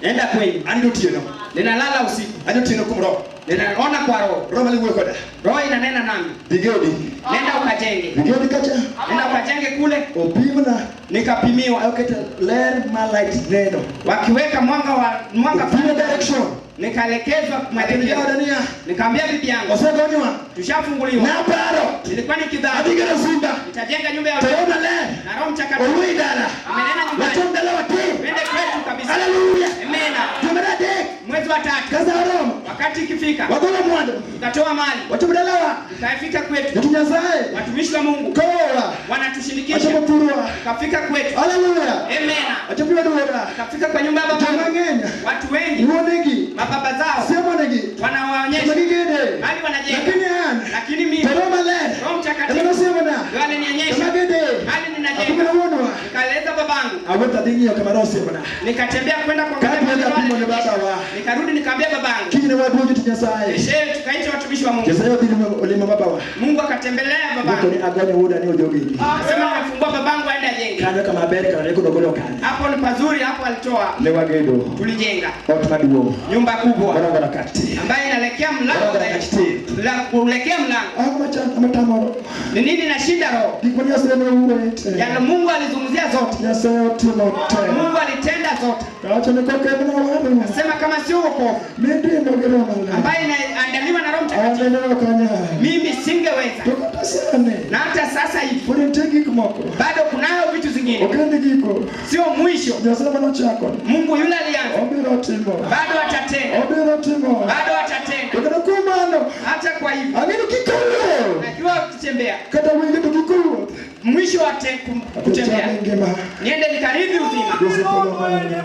Enda kwenyu, Anindo otieno. ninalala usiku, Anindo otieno kuom Roho. ninaona kwa Roho, Roho Maler wuoyo koda. Roho inanena nami, Dhi gedi. nenda ukajenge, Dhi gedi kacha. nenda ukajenge kule. Opimna. Nikapimiwa, Oketo ler ma light neno. wakiweka mwanga wa mwanga Opimo direction. nikaelekezwa Apenjo mwelekeo. jaoda niya. Nikaambia bibi yangu, Osegonywa. tushafunguliwa. Naparo. Nilikuwa nikidhani Adhi gero simba. nitajenga nyumba ya To Roho Maler. na Roho Mtakatifu Owuoyo dala. amenena nyumbani, Wachom dala watim. twende kwetu kabisa. Haleluya. Amena. Dwe mar adek. Mwezi wa tatu Ka sa oromo. wakati ikifika, Wagolo mwandu. tukatoa mali, Wachopo dalawa. tukafika kwetu. Jotich Nyasaye. Watumishi wa Mungu Kowowa. wanatushindikisha, Wachopo thurwa. tukafika kwetu. Haleluya. Amena. Wachopo waduoga. Tukafika kwa nyumba ya Joma baba, ng'eny. watu wengi, Wuonegi. mababa zao Siemonegi. wanawaonyesha Kama gigede. mali wanajenga, Lakini an. lakini mimi To Roho Maler. Roho Ema Mtakatifu nosiemona. ndio alinionyesha Kama gede. mali ninajenga. Akumena wuonwa. Nikaeleza babangu, Awuotho adhi ng'iyo kama Roho osiemona. nikatembea kwenda kwa Kapo mali apimo ne babawa. nikarudi nikaambia babangu. Kinyne waduogo jotich Nyasaye. Kesho tukaita watumishi wa Mungu. Nyasaye odhi olimo babawa. Mungu akatembelea Niko babangu, ni agonyo wuoda ni odhi ogedi. akasema nimefungua babangu aende ajenge. Kanyo kama ber kama ne kodogolo kanyo. Hapo ni pazuri, hapo alitoa, Ne wagedo. tulijenga Ot maduong'. nyumba kubwa Morango rangach. ambayo inaelekea mlango Morango zaidi. rangach. Kuelekea mlango Ang'o machando matamo ni nini? Nashinda roho Gik ma Nyasaye nowuoye te. yale Mungu alizungumzia zote, Nyasaye otimo te. Mungu alitenda zote. Kawacho ni kokemna warruok. Nasema kama sio wokovu Mindimo gi Roho Maler. ambayo inaandaliwa na Roho Mtakatifu, An ne ok anyal. mimi singeweza. To kata sani. Na hata sasa hivi Pod nitie gik moko. bado kunayo vitu zingine, Ok en giko. sio mwisho. Nyasaye manochako. Mungu yule alianza Obiro timo. bado atatenda, Obiro timo. bado atatenda. To kata kuom mano. Hata kwa hivyo Ang'e ni kik iwuoth. najua ukitembea Kata winjo to kik iwuoth. mwisho Mwisho wa kutembea Adhi cham ngima. niende nikarithi uzima. Joseph Olomane.